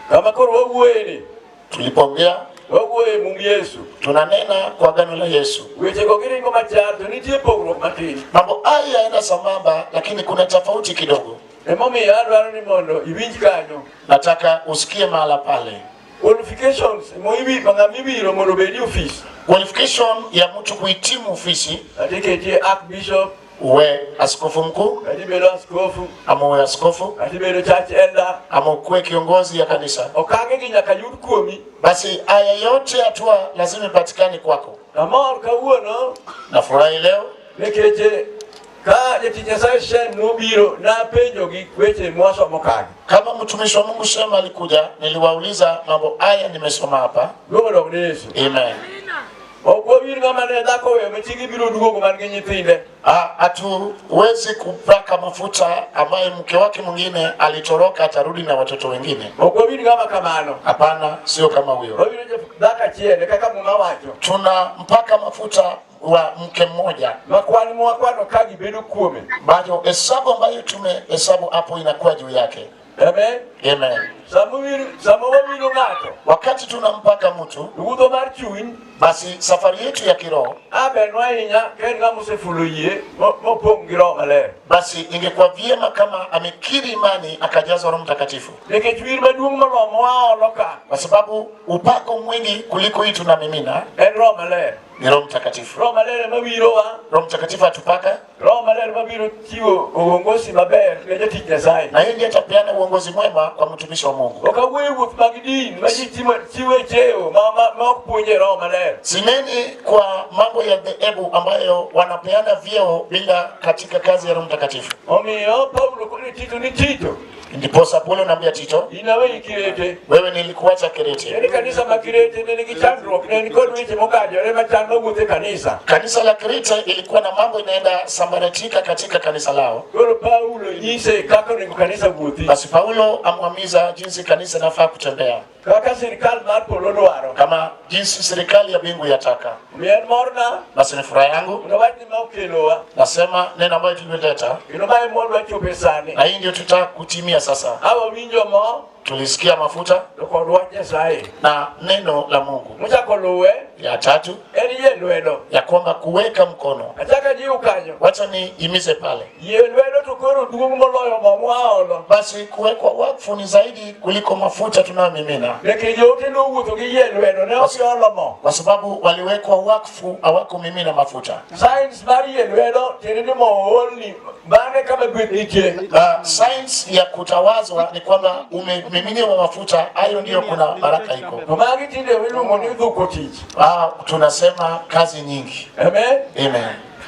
S7: Kama koro wawuoyeni,
S12: tulipoongea
S7: wawuoye mung Yesu,
S12: tunanena kwa agano la Yesu.
S7: Wechego giringo machal to nitie pogruok matin.
S12: Mambo haya yaenda sambamba, lakini kuna tofauti kidogo.
S7: Emomiyo adwaro ni mondo iwinj kanyo.
S12: Nataka usikie mahala pale.
S7: Qualifications ng'ama iwiro mondo obed e ofis.
S12: Qualification ya mtu kuhitimu ofisi,
S7: Atiketie archbishop,
S12: uwe askofu mkuu,
S7: atibedo askofu,
S12: ama uwe askofu,
S7: atibedo church elder,
S12: ama ukuwe kiongozi ya kanisa.
S7: Okange gi nyaka yud kuomi.
S12: Basi haya yote hatua lazima ipatikane kwako.
S7: Amor kawuono,
S12: nafurahi leo
S7: nikech ka jatich Nyasaye Shem nobiro napenjogi weche mwasomo kanyo.
S12: Kama mtumishi wa Mungu Shem alikuja, niliwauliza mambo haya nimesoma hapa.
S7: Luongo dok ne Yesu.
S12: Amen.
S7: Ok wawir ng'ama ne dhako oweyo machiegi biro duogo man gi nyithinde.
S12: Hatuwezi kupaka mafuta ambaye mke wake mwingine alitoroka atarudi na watoto wengine.
S7: Ok wawir ng'ama kamano.
S12: Hapana, sio kama huyo.
S7: Wawiro dhako achiel kaka Muma wacho.
S12: Tunampaka mafuta wa mke mmoja.
S7: Ma kwan mwakwano ka gibedo kuome.
S12: Bado hesabu ambayo tumehesabu hapo inakuwa juu yake.
S7: Amen.
S12: Amen.
S7: Sama wawiro ng'ato,
S12: wakati tunampaka mtu
S7: wuodho mar chuny,
S12: basi safari yetu ya kiroho
S7: bernwa ahinya ka en ng'ama osefulo yie mopong' gi Roho Maler.
S12: Basi ingekuwa vyema kama amekiri imani akajazwa Roho Mtakatifu,
S7: nikech wir maduong' moloyo mwaolo ka,
S12: kwa sababu upako mwingi kuliko hii tunamimina
S7: en Roho Maler.
S12: Ni Roho Mtakatifu.
S7: Roho Maler ema wirowa.
S12: Roho Mtakatifu atupaka.
S7: Roho Maler mabiro chiwo uongozi maber ne jatich Nyasaye.
S12: Na yeye ndiye atapeana uongozi mwema kwa mtumishi wa Mungu.
S7: Ok awuoyo wuoth mag din ma ji chiwo cheo ma ok puonje Roho Maler.
S12: Sineni kwa mambo ya dhehebu ambayo wanapeana vyeo bila katika kazi ya Roho Mtakatifu.
S7: Omiyo Paulo kone Tito ni Tito,
S12: Ndiposa Paulo naambia Tito,
S7: in aweyi Kirete.
S12: wewe nilikuacha Kirete.
S7: En kanisa ma Kirete ne nigi chandruok, ne nikod weche mogajore machal mawuotho e kanisa.
S12: Kanisa la Krete ilikuwa na mambo inaenda sambaratika katika kanisa lao.
S7: Koro Paulo nyise kaka onego kanisa wuothi.
S12: Basi Paulo amwamiza jinsi kanisa inafaa kutembea,
S7: kaka sirikal mar polo dwaro,
S12: kama jinsi serikali ya mbingu yataka.
S7: Omiyo en morna,
S12: Basi ni furaha yangu,
S7: mondo wach ni ma okelowa,
S12: nasema neno ambayo tumeleta,
S7: kendo mae mwadwa chope sani.
S12: na hii ndio tutaka kutimia sasa.
S7: Awawinjo mo
S12: Tulisikia mafuta
S7: to kod wach Nyasaye.
S12: na neno la Mungu.
S7: Mochako luwe
S12: Ya tatu
S7: en yie lwedo.
S12: ya kwamba kuweka mkono.
S7: Achako ajiw kanyo.
S12: Wacha niimize pale.
S7: Yie lwedo to koro duong' moloyo mo mwaolo.
S12: Basi kuwekwa wakfu ni zaidi kuliko mafuta tunayomimina,
S7: Nikech joote nowuotho gi yie lwedo, ne ok giolo mo.
S12: kwa sababu waliwekwa wakfu, hawakumimina mafuta.
S7: Science mar yie lwedo tiende ni mo oolni bang'e kama gweth nitie.
S12: Science ya kutawazwa ni kwamba umemiminiwa mafuta, hayo ndiyo kuna baraka iko.
S7: To magi tinde iluongo ni dhuko tich.
S12: Tunasema kazi nyingi.
S7: Amen.
S12: Amen.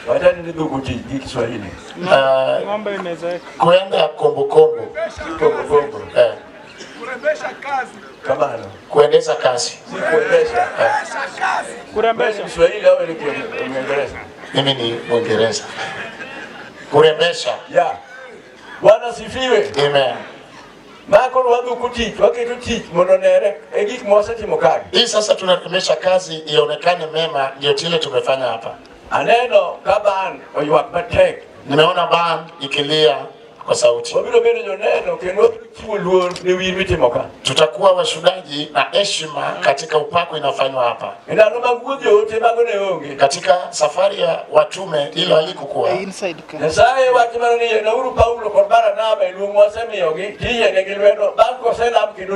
S7: Wachani ni dhuko tich gi Kiswahili.
S4: Ng'ombe imezeeka.
S12: Kuenda kombokombo.
S7: Kombokombo.
S3: Kurembesha kazi.
S7: Kamano.
S12: Kuendeza kazi.
S7: Si kuendesha.
S4: Kurembesha.
S7: Kiswahili au ni Kiingereza?
S12: Mimi ni Mwingereza. Kurembesha.
S7: Yeah. Bwana sifiwe.
S12: Amen.
S7: Ma koro wadhuko tich, waketo tich mondo onere e gik mwasetimo kagi.
S12: Hii sasa tunarembesha kazi ionekane mema, ndio kile tumefanya hapa.
S7: Aneno ka band oywak matek.
S12: Nimeona band ikilia kwa sauti.
S7: Wabiro bedo joneno kendo wabiro chiwo luor ne wir mitimo ka.
S12: Tutakuwa washuhudaji na heshima katika upako inafanywa hapa.
S7: E ndalo mag wuodh joote mago ne onge.
S12: Katika safari ya watume hilo halikukuwa.
S7: Nyasaye wacho mana ni yienauru Paulo kod Barnaba e luong mwasemiyogi tiyienegi lwedo bang' koselam kendo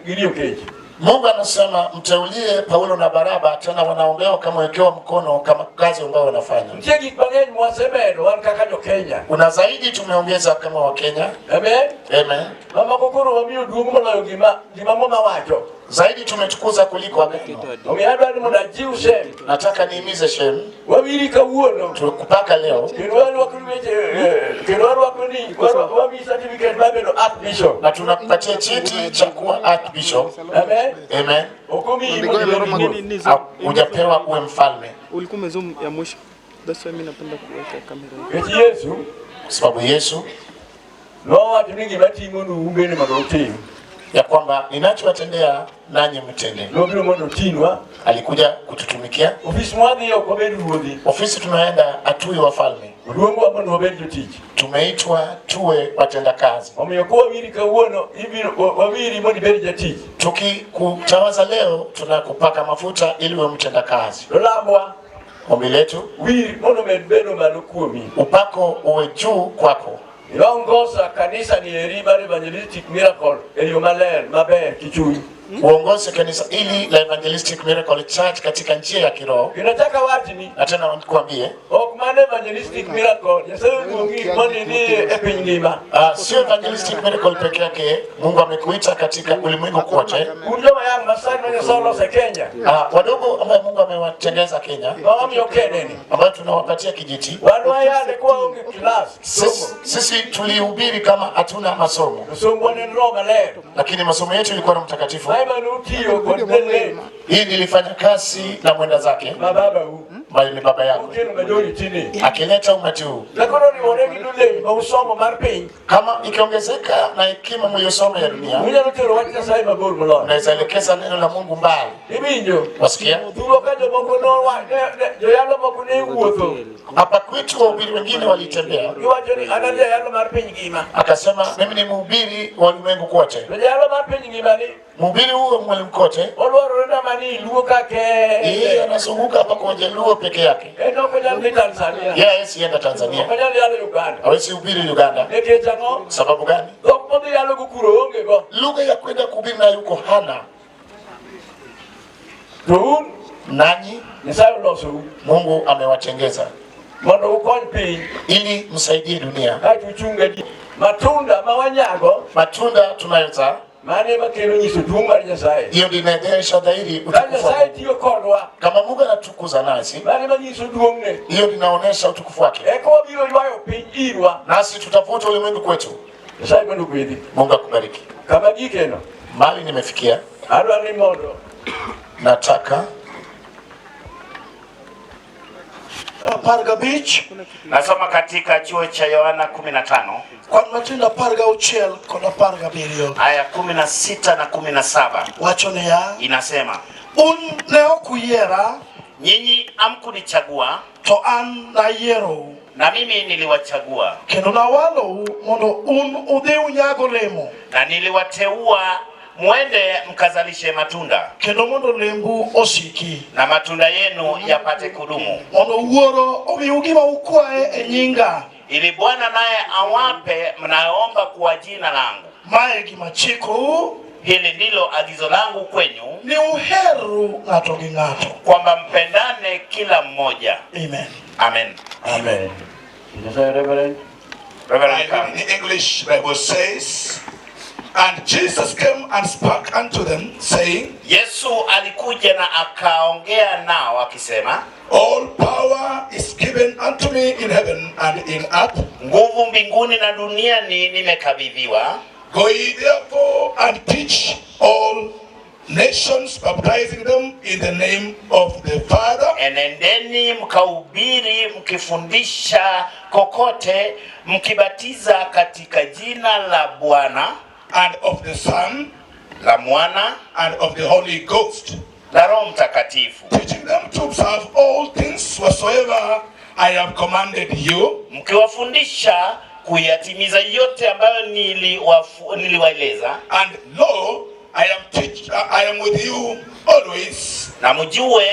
S7: giriyo kech.
S12: Mungu anasema mteulie Paulo na Baraba, tena wanaombewa kama wekewa mkono kama kazi ambayo wanafanya.
S7: Nitie gik mang'eny mwasemedo wan kaka jo-Kenya.
S12: Kuna zaidi tumeongeza kama Wakenya.
S7: Amen.
S12: Amen.
S7: Mamoko koro wamiyo duong' moloyo gima Muma wacho.
S12: Zaidi tumetukuza kuliko agano.
S7: Omiyo adwaro ni mondo ajiw Shem.
S12: Nataka nihimize Shem,
S7: Wawiri kawuono.
S12: Tukupaka leo
S7: Kendo warwako ni weche kendo warwako ni wamiyi certificate mar bedo archbishop.
S12: Na tunakupatia cheti cha kuwa archbishop.
S7: Amen.
S12: Amen.
S7: Ok omiyi mondo ibed ruoth.
S12: Hujapewa uwe mfalme.
S4: Ulikuwa umezoom ya mwisho. That's why mimi napenda kuweka kamera hivi.
S7: Nikech Yesu
S12: Kwa sababu Yesu
S7: nowacho ni gima atimonu un bende mondo utim.
S12: Ya kwamba ninachowatendea nanyi mtende.
S7: Nobiro mondo otinwa.
S12: Alikuja kututumikia.
S7: Ofis mwadhiye ok wabed ruodhi.
S12: Ofisi tunaenda hatui wafalme.
S7: Oluongwa mondo wabed jotich.
S12: Tumeitwa tuwe watendakazi.
S7: Omiyo kowawiri kawuono, ibiro wawiri mondo ibed jatich.
S12: Tukikutawaza leo, tunakupaka mafuta ili uwe mtendakazi.
S7: Lambwa
S12: Ombi letu,
S7: wir mondo omed bedo malo kuomi.
S12: Upako uwe juu kwako.
S7: Iongoza kanisa ni eri mar Evangelistic Miracle e yo maler maber kichuny.
S12: Uongoze kanisa hili la Evangelistic Miracle Church katika njia ya kiroho.
S7: Kendo achako awachni,
S12: Na tena nikuambie,
S7: ok mano Evangelistic Miracle, Nyasaye oluongi mondo idhi e piny ngima.
S12: Sio Evangelistic Miracle peke yake, Mungu amekuita katika ulimwengu kote.
S7: Un joma yang masani ma Nyasaye oloso e Kenya.
S12: Wadogo ambayo Mungu amewatengeza Kenya,
S7: Ma wamiyo kedeni.
S12: Ambayo tunawapatia kijiti.
S7: Wan wayale ka waonge klas.
S12: Sisi tulihubiri kama hatuna masomo.
S7: Sombwa ne en Roho Maler.
S12: Lakini masomo yetu ilikuwa na Mtakatifu.
S7: Ma ema notiyo kod Dele.
S12: Hii nilifanya kazi na mwenda zake
S7: Ma babau.
S12: Ambaye ni baba yako,
S7: Okelo majority ni.
S12: Akileta umati huu.
S7: Ka koro oriwore gi dule ma usomo mar piny.
S12: Kama ikiongezeka na hekima mliyosoma ya dunia,
S7: Unyalo tero wach Nyasaye mabor moloyo.
S12: Unaweza elekeza neno la Mungu mbali.
S7: Iwinjo?
S12: Wasikia?
S7: Thuolo ka jomoko nowa, joyalo moko ne wuotho.
S12: Hapa kwetu wahubiri wengine walitembea.
S7: Giwacho ni an an jayalo mar piny ngima.
S12: Akasema mimi ni mhubiri wa ulimwengu kote.
S7: To jayalo mar piny ngima ni
S12: Mhubiri huo ulimwengu kote,
S7: odwarore nama ni Luo ka kende.
S12: Yeye anazunguka hapa kwa Wajaluo peke yake.
S7: En ok onyal dhi Tanzania.
S12: Yeye hawezi enda Tanzania.
S7: Ok onyal yalo Uganda.
S12: Hawezi hubiri Uganda.
S7: Nikech ang'o?
S12: Sababu gani?
S7: Dhok modhi yalogo kuro onge go.
S12: Lugha ya kwenda kuhubiri nayo yuko hana.
S7: To un
S12: nanyi
S7: Nyasaye olosou.
S12: Mungu amewatengeza
S7: mondo ukony piny
S12: ili msaidie dunia.
S7: Kaeto uchung gadier. Matunda ma wanyago,
S12: matunda tunayozaa,
S7: mano ema kelo nyiso duong' mar Nyasaye.
S12: Hiyo ndio inaonyesha dhahiri
S7: Ka
S12: utukufu wa
S7: Nyasaye
S12: Mungu.
S7: tiyo kodwa,
S12: Kama Mungu anatukuza nasi,
S7: mano ema nyiso duong'ne.
S12: Hiyo ndio inaonyesha utukufu wake.
S7: Eka wabiro ywayo piny irwa.
S12: Nasi tutavuta ulimwengu kwetu.
S7: Nyasaye mondo ogwedhi.
S12: Mungu akubariki.
S7: Kama gikeno,
S12: Mahali nimefikia,
S7: adwaro ni mondo
S12: nataka
S13: 15.
S8: Nasoma katika chuo cha Yohana 15
S13: Kwan matindo 16 kod 17.
S8: Aya 16 na 17
S13: Wacho niya,
S8: inasema,
S13: un ne ok uyiera,
S8: nyinyi hamkunichagua,
S13: to an nayierou,
S8: na mimi niliwachagua
S13: kendo nawalou mondo un udhi unyag olemo,
S8: na niliwateua mwende mkazalishe matunda,
S13: kendo mondo olembu osiki,
S8: na matunda yenu yapate kudumu,
S13: mondo Wuoro omiu gima ukwaye e nyinga.
S8: Ili Bwana naye awape mnayoomba kwa jina langu.
S13: Ma e gima achikou,
S8: Hili ndilo agizo langu kwenyu,
S13: ni uherru ng'ato gi ng'ato.
S8: Kwamba mpendane kila mmoja.
S13: Amen.
S8: Amen.
S7: Amen. Nyasaye Reverend.
S8: Reverend.
S14: I read in English Bible says, and Jesus came and spoke unto them, saying,
S8: Yesu alikuja na akaongea nao akisema,
S14: All power is given unto me in heaven and in earth.
S8: Nguvu mbinguni na duniani nimekabidhiwa.
S14: Go ye therefore and teach all nations, baptizing them in the name of the Father.
S8: Enendeni mkahubiri, mkifundisha kokote, mkibatiza katika jina la Bwana
S14: and of the Son,
S8: la Mwana
S14: and of the Holy Ghost,
S8: la Roho Mtakatifu,
S14: teaching them to observe all things whatsoever I have commanded you,
S8: mkiwafundisha kuyatimiza yote ambayo niliwaeleza.
S14: And lo, I am with you always,
S8: na mjue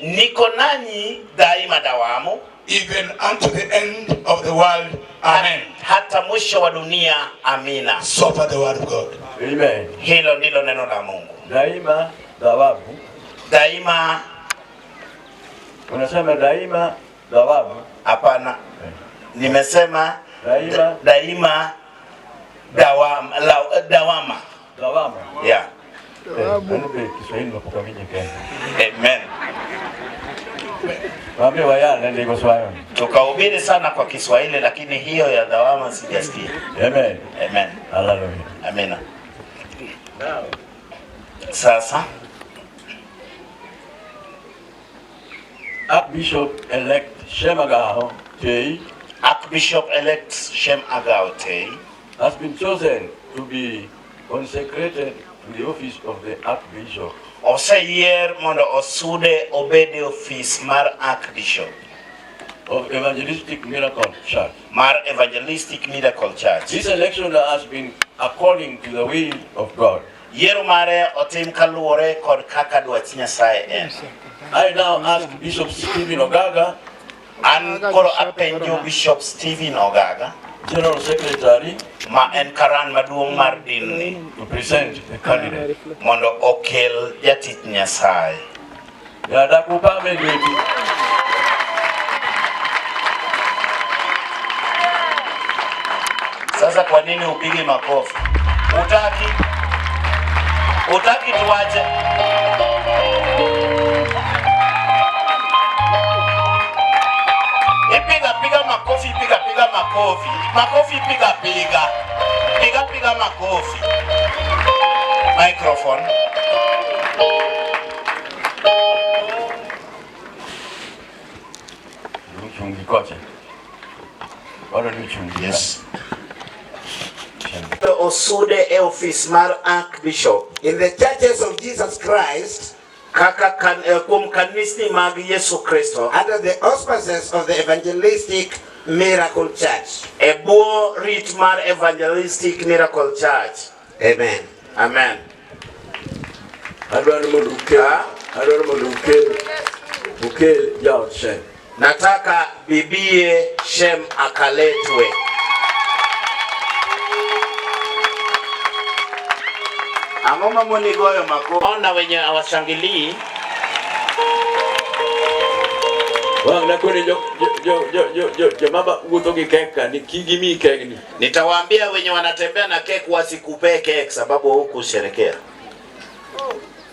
S8: niko nanyi daima dawamu,
S14: even unto the end of the world. Amen.
S8: Hata mwisho wa dunia. Amina.
S14: So far the word of God.
S7: Amen.
S8: Hilo ndilo neno la Mungu.
S7: Daima thawabu.
S8: Daima.
S7: Unasema daima thawabu?
S8: Hapana. Nimesema
S7: daima,
S8: daima dawama, dawama.
S7: Dawama.
S8: Yeah.
S7: Mano be Kiswahili no pok awinjo Kenya.
S8: Amen.
S7: Waambie wayale ndiko swayo.
S8: Tukahubiri sana kwa Kiswahili, lakini hiyo ya dhawama sijasikia.
S7: Amen.
S8: Amen.
S7: Hallelujah.
S8: Amina. Sasa
S7: Archbishop elect Shem Agao Tei
S8: Archbishop elect Shem Agao Tei
S7: has been chosen to be consecrated to the office of the Archbishop
S8: oseyier mondo osude obed e ofis mar Archbishop
S7: of Evangelistic Miracle Church.
S8: mar Evangelistic Miracle Church.
S7: This election has been according to the will of God.
S8: Yiero mare otim kaluwore kod kaka dwach Nyasaye en.
S7: I now ask Bishop Stephen Ogaga,
S8: An koro apenjo Bishop Stephen Ogaga,
S7: General Secretary,
S8: ma en karan maduong' mar dinni,
S7: to present the candidate.
S8: mondo okel jatich Nyasaye.
S7: Yadakupame lweti.
S8: Sasa kwa nini upige makofi? Utaki? Utaki tuache? Ipiga piga makofi, piga piga makofi. Makofi piga piga. Piga piga makofi. Microphone.
S7: Uchungi kocha. Wala ni uchungi.
S8: Yes. Osude e ofis mar Archbishop
S1: In the churches of Jesus Christ,
S8: kaka kan, kuom kanisni mag Yesu Kristo
S1: under the auspices of the Evangelistic Miracle Church.
S8: e bwo rit mar Evangelistic Miracle Church.
S1: Amen.
S8: Amen.
S7: Adwaro mondo ukel, adwaro mondo ukel, ukel jaod Shem.
S8: Nataka bibie Shem akaletwe. Ang'o mamoni goyo makofi? Ona wenye hawashangilii.
S7: Wang' nakone jo jo jo jo jo joma wuotho gi kek ka ni kik gimiyi kegni.
S8: Nitawaambia wenye wanatembea na kek wasikupee kek sababu hukusherekea.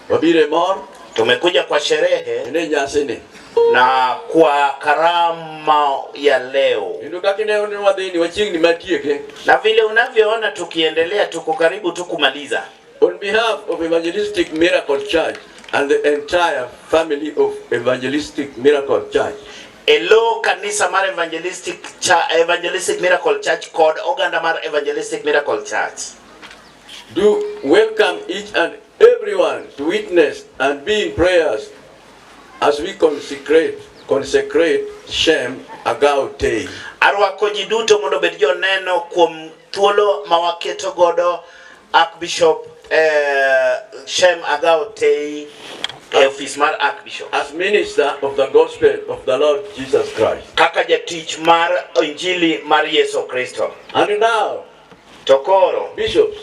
S7: Wabiro e mor
S8: Tumekuja kwa sherehe
S7: ne nyasini.
S8: na kwa karama ya leo,
S7: Kendo kaka ineno ni wadhi ni wachiegni matieke.
S8: na vile unavyoona tukiendelea, tuko karibu tu kumaliza.
S7: On behalf of Evangelistic Miracle Church and the entire family of Evangelistic Miracle Church,
S8: E lo kanisa mar Evangelistic Miracle Church kod oganda mar Evangelistic Miracle Church
S7: do welcome each and everyone to witness and be in prayers as we consecrate Shem Agao Tei.
S8: Arwako ji duto mondo obed joneno kuom thuolo ma waketo godo Archbishop Shem Agao Tei e ofis mar Archbishop
S7: as minister of the gospel of the Lord Jesus Christ.
S8: kaka jatich mar injili mar Yesu Kristo.
S7: And now,
S8: To koro
S7: bishops,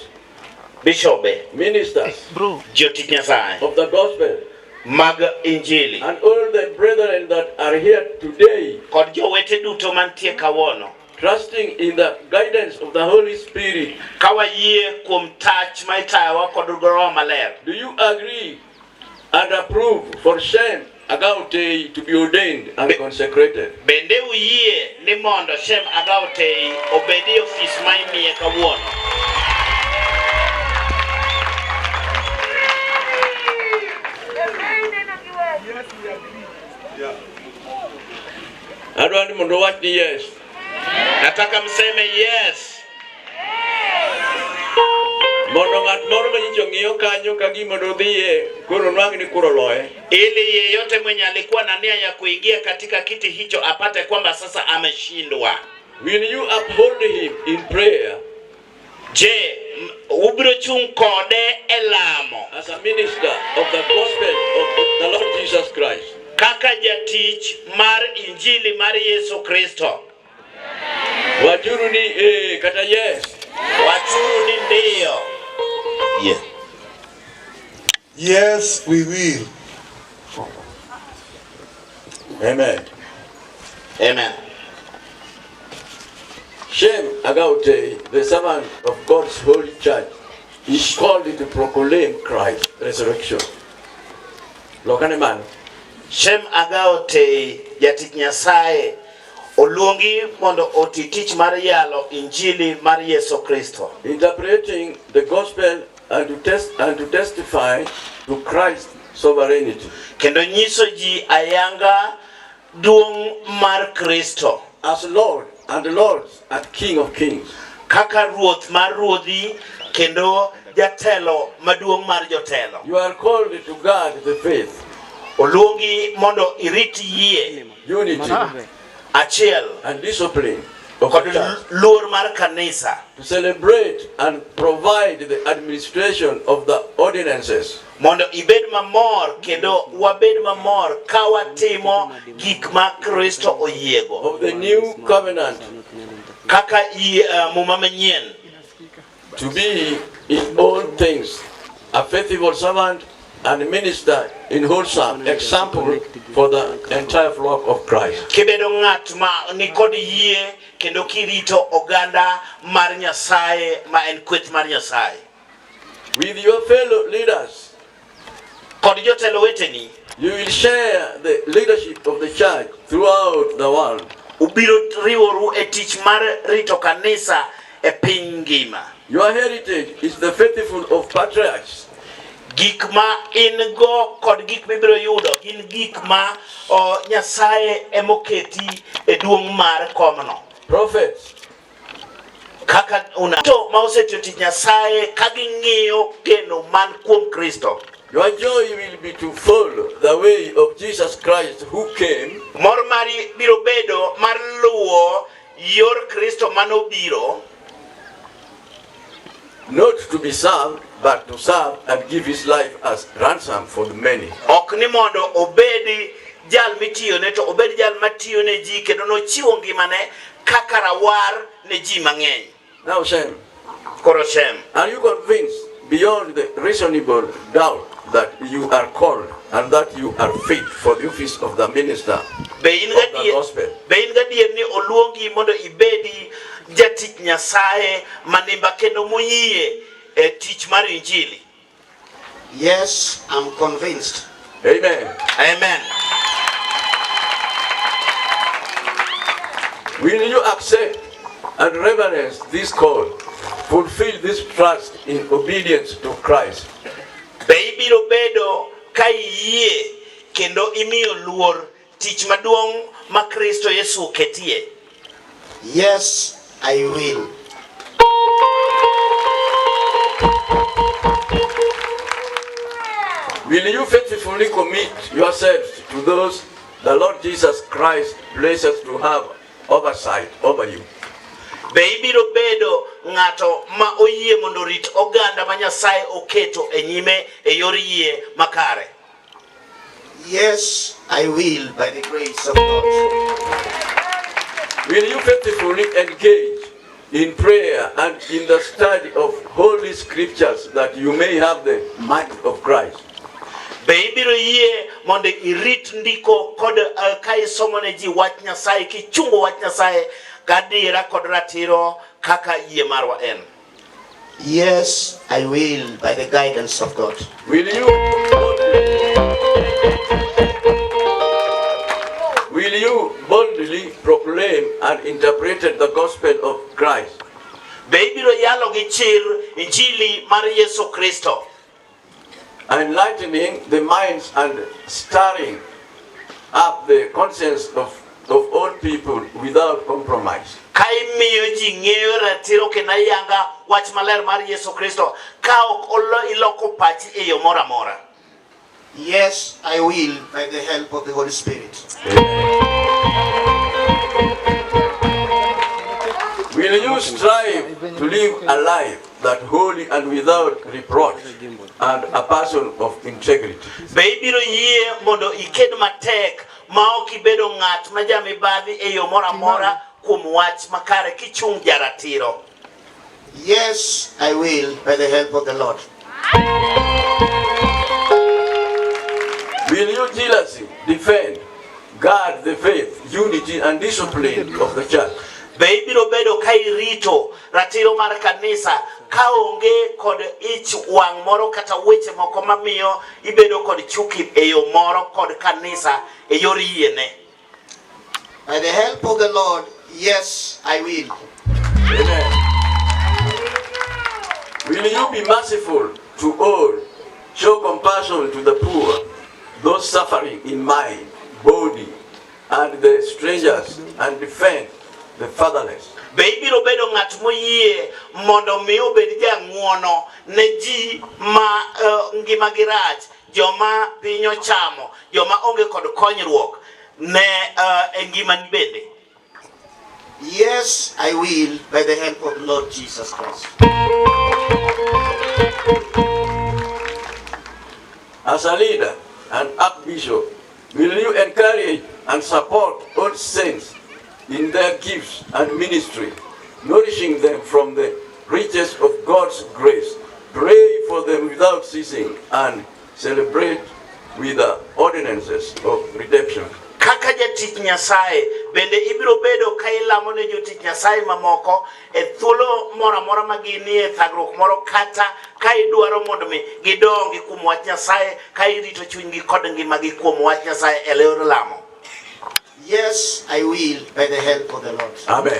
S8: bishobe,
S7: ministers
S8: jotich Nyasaye
S7: of the gospel,
S8: mag injili
S7: and all the brethren that are here today,
S8: kod jowete duto mantie kawuono,
S7: trusting in the guidance of the Holy Spirit,
S8: ka wayie kuom tach ma itayowa kod Roho Maler,
S7: do you agree and approve for Shem Agao Tei to be ordained and consecrated?
S8: bende uyie ni mondo Shem Agao Tei obed e ofis ma imiye kawuono?
S3: Yes, we agree. Yeah.
S7: Adwa ni mondo wach ni yes.
S8: Nataka mseme yes.
S7: Mondo ng'at moro manyicho ng'iyo kanyo ka gima dodhiye koro nwang' ni kuro oloye.
S8: Ili yeyote mwenye alikuwa na nia ya kuingia katika kiti hicho apate kwamba sasa ameshindwa.
S7: Will you uphold him in prayer
S8: Je, ubiro chung' kode e lamo
S7: as a minister of the gospel of the Lord Jesus Christ?
S8: kaka jatich mar injili mar Yesu Kristo?
S7: Wachuru ni eh kata yes.
S8: Wachuru ni ndio. Yeah.
S14: Yes, we will.
S7: Amen.
S8: Amen.
S7: Shem Agao Tei, the servant of God's holy church, Is called to proclaim Christ resurrection. Lokane malo.
S8: Shem Agawo Tei, jatich Nyasaye, oluongi mondo oti tich mar yalo injili mar Yesu Kristo.
S7: Interpreting the gospel and to test and to testify to Christ's sovereignty.
S8: Kendo nyiso ji ayanga duong' mar Kristo.
S7: As Lord and Lords and King of Kings.
S8: Kaka ruoth mar ruodhi kendo jatelo maduong' mar jotelo.
S7: You are called to guard the faith.
S8: Oluongi mondo irit yie.
S7: Unity.
S8: Achiel.
S7: And discipline of
S8: Kod
S7: the church.
S8: luor mar kanisa.
S7: To celebrate and provide the administration of the ordinances.
S8: Mondo ibed mamor kendo wabed mamor ka watimo gik ma Kristo oyiego.
S7: Of the new covenant.
S8: Kaka muma manyien.
S7: To be in all things a faithful servant and minister in wholesome example for the entire flock of Christ.
S8: Kibedo ng'at ma nikod yie kendo kirito oganda mar Nyasaye ma en kweth mar Nyasaye.
S7: With your fellow leaders,
S8: Kod jotelo weteni,
S7: you will share the leadership of the church throughout the world.
S8: Ubiro riworu e tich mar rito kanisa e piny ngima.
S7: Your heritage is the faithful of patriarchs.
S8: Gik ma in go kod gik mibiro yudo gin gik ma Nyasaye emoketi e duong' mar komno.
S7: Prophets.
S8: Kaka una to ma osetiyo tich Nyasaye ka ging'iyo geno man kuom Kristo.
S7: Your joy will be to follow the way of Jesus Christ who came.
S8: Mor mari biro bedo mar luwo yor Kristo manobiro.
S7: Not to be served, but to serve and give his life as ransom for the many.
S8: Ok ni mondo obed jal mitiyone to obed jal matiyo ne ji kendo nochiwo ngimane kaka rawar ne ji mang'eny.
S7: Now Shem,
S8: Koro Shem,
S7: are you convinced beyond the reasonable doubt that you are called and that you are fit for the office of the minister
S8: be in
S7: of the
S8: gadier
S7: gospel?
S8: be in gadier ni oluongi mondo ibedi jatich Nyasaye manimba kendo moyie e tich mar injili?
S15: Yes, I'm convinced.
S7: Amen.
S8: Amen.
S7: Will you accept and reverence this call, fulfill this trust in obedience to Christ?
S8: Be ibiro bedo ka iyie kendo imiyo luor tich maduong' ma Kristo Yesu oketie?
S15: Yes, I will.
S7: Will you faithfully commit yourselves to those the Lord Jesus Christ blesses to have oversight over you?
S8: Be ibiro bedo ng'ato ma oyie mondo orit oganda ma Nyasaye oketo e nyime e yor yie makare?
S15: Yes, I will, by the grace of God.
S7: Will you faithfully engage in prayer and in the study of holy scriptures that you may have the mind of Christ?
S8: Be ibiro yie mondo irit ndiko kod ka isomo ne ji wach Nyasaye kichungo wach Nyasaye gadiera kod ratiro kaka yie marwa en?
S15: Yes, I will, by the guidance of God.
S7: Will you Will you boldly proclaim and interpret the gospel of Christ?
S8: Be ibiro yalo gi chir injili mar Yesu Kristo?
S7: Enlightening the minds and stirring up the conscience of all people without compromise.
S8: Ka imiyo ji ng'eyo ratiro kendo ayanga wach maler mar Yesu Kristo ka ok iloko pachi e yo moro amora.
S15: Yes, I will, by the help of the Holy Spirit.
S7: Will you strive to live a life that holy and without reproach and a person of integrity?
S8: Be ibiro yie mondo iked matek ma ok ibedo ng'at ma jamibadhi e yo moro amora kuom wach makare kichung' jaratiro?
S15: Yes, I will, by the help of the Lord.
S7: Will you jealously defend, guard the faith, unity and discipline of the church?
S8: Be ibiro bedo ka irito ratiro mar kanisa ka onge kod ich wang' moro kata weche moko mamiyo ibedo kod chuki e yo moro kod kanisa e yor yiene?
S15: By the help of the Lord, yes, I will.
S7: Amen. Will you be merciful to all, show compassion to the poor, those suffering in mind, body, and the strangers, and defend the fatherless?
S8: Be ibiro bedo ng'at moyie mondo mi obed jang'uono ne ji ma ngimagi rach, joma piny ochamo, joma onge kod konyruok ne e ngimani bende?
S15: Yes, I will, by the help of Lord Jesus Christ.
S7: As a leader and archbishop, will you encourage and support all saints in their gifts and ministry, nourishing them from the riches of God's grace? Pray for them without ceasing and celebrate with the ordinances of redemption.
S8: Kaka jatich Nyasaye, bende ibiro bedo ka ilamo ne jotich Nyasaye mamoko e thuolo moro amora ma ginie thagruok moro kata ka idwaro mondo mi gidongi kuom wach Nyasaye ka irito chunygi kod ngimagi kuom wach Nyasaye e yor lamo?
S15: Yes, I will, by the help of the Lord.
S7: Amen.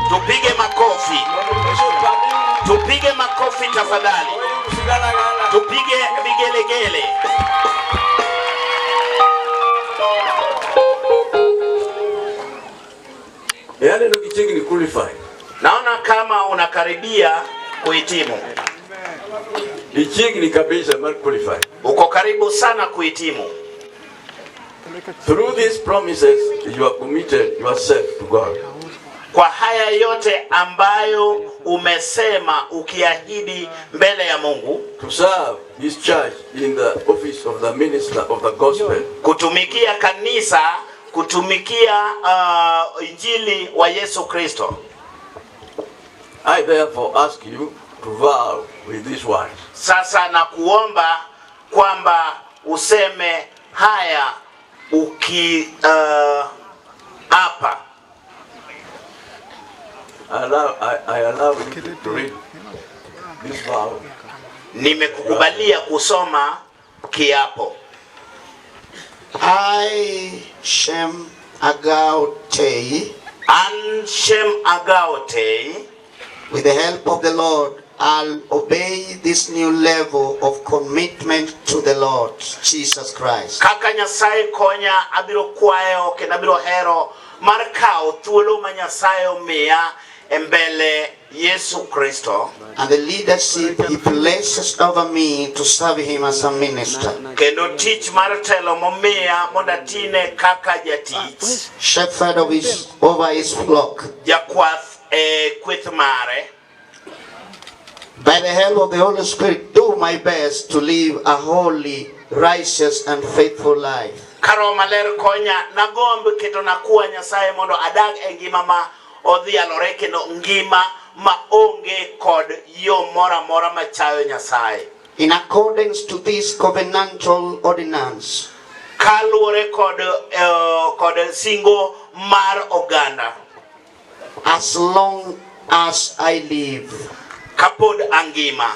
S8: Tupige makofi. Tupige makofi tafadhali. Tupige vigelegele.
S7: Yaani kichiegni qualify.
S8: Naona kama unakaribia kuhitimu.
S7: Ichiegni kabisa mar qualify.
S8: Uko karibu sana kuhitimu.
S7: Through these promises you have committed yourself to God.
S8: Kwa haya yote ambayo umesema ukiahidi mbele ya Mungu,
S7: To serve his church in the office of the minister of the gospel.
S8: Kutumikia kanisa, kutumikia injili wa Yesu Kristo.
S7: I therefore ask you to vow with these words.
S8: Sasa nakuomba kwamba useme haya uki apa.
S7: I allow you to read this vow.
S8: Nimekukubalia kusoma kiapo.
S15: I, Shem Agao Tei,
S8: An Shem Agao Tei,
S15: with the help of the Lord, I'll obey this new level of commitment to the Lord Jesus Christ.
S8: Kaka Nyasaye konya, abiro kwayo kendo abiro hero mar kawo thuolo ma Nyasaye omiya e mbele Yesu Kristo.
S15: And the leadership he places over me to serve him as a minister.
S8: Kendo tich mar telo momiya mondo atine kaka jatich.
S15: Shepherd of his, over his flock.
S8: Jakwath e kweth mare.
S15: By the help of the Holy Spirit, do my best to live a holy, righteous, and faithful life.
S8: Ka Roho Maler konya, nagomb keto nakuwa Nyasaye mondo adag e ngima ma odhialore kendo ngima ma onge kod yo moro amora machayo Nyasaye.
S15: In accordance to this covenantal ordinance.
S8: Kaluwore kod singo mar oganda.
S15: As long as I live.
S8: Kapod angima.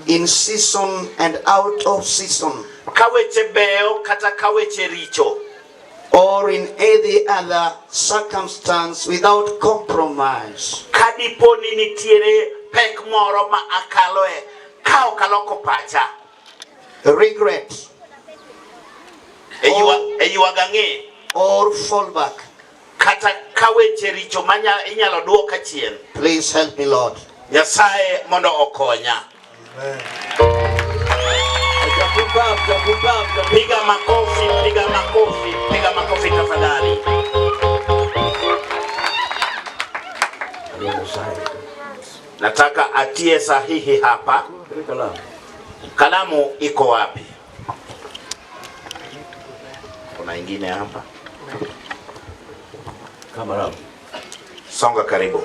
S15: In season and out of season.
S8: Ka weche beyo kata ka weche richo.
S15: Or in any other circumstance without compromise.
S8: Ka dipo ni nitiere pek moro ma akaloe ka ok aloko pacha.
S15: Regret.
S8: E ywag ang'e.
S15: Or fall back.
S8: Kata ka weche richo ma inyalo duoka chien.
S15: Please help me, Lord.
S8: Nyasaye mondo okonya. Piga makofi, piga makofi, piga makofi tafadhali. Nataka atie sahihi hapa. Kalamu iko wapi? Kuna ingine hapa.
S7: Kalamu.
S8: Songa karibu.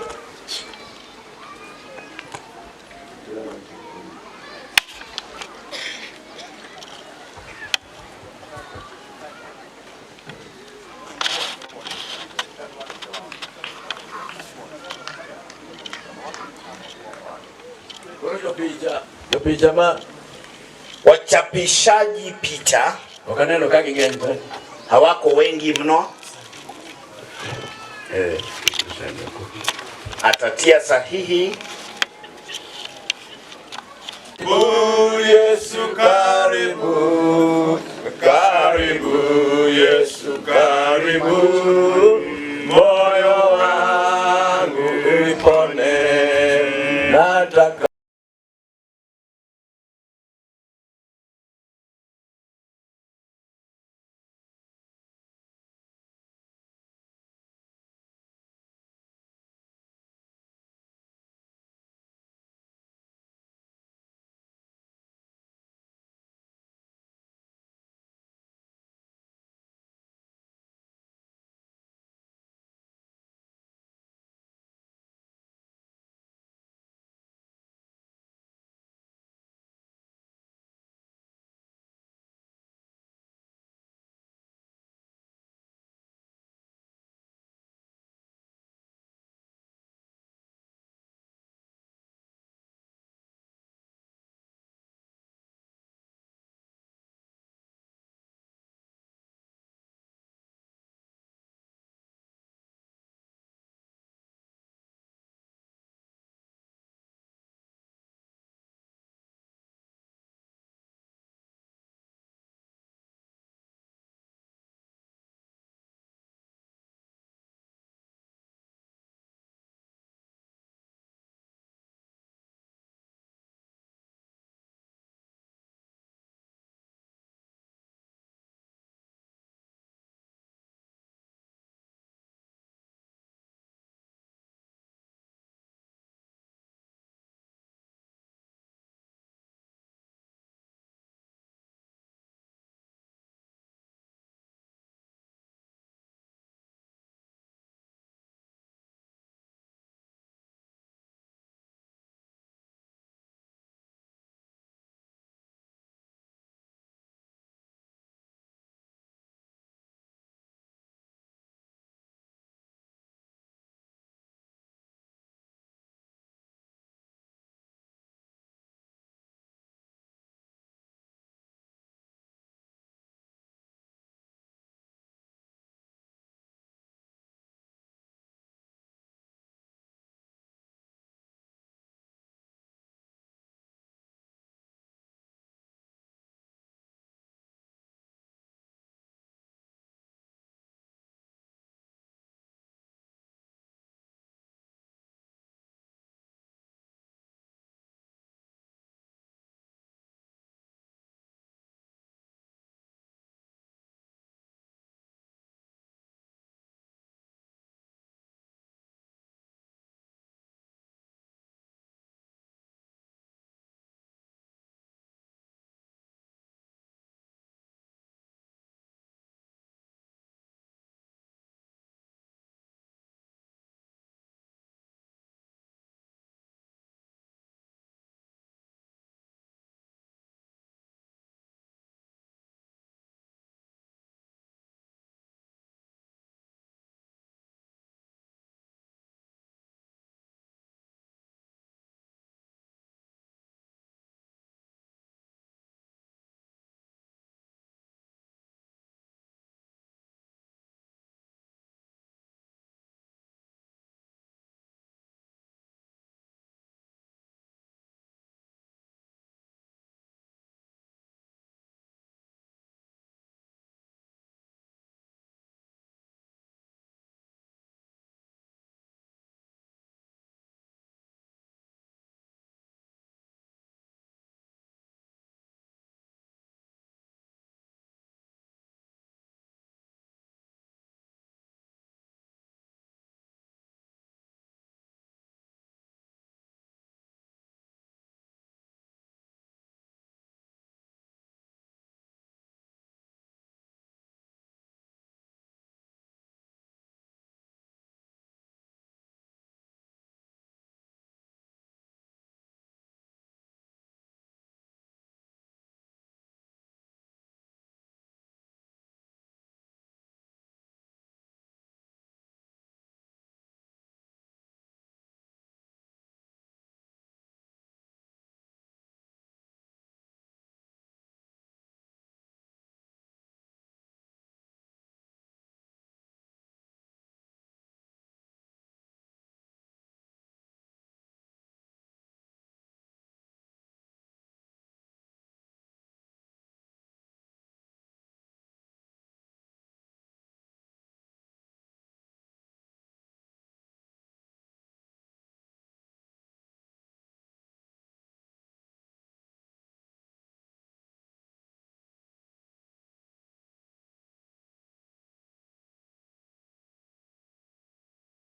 S7: Jopicha, jopicha ma
S8: Wachapishaji picha
S7: ok aneno ka ging'eny te.
S8: Hawako wengi mno.
S7: Eh,
S8: Atatia sahihi.
S7: Yesu karibu.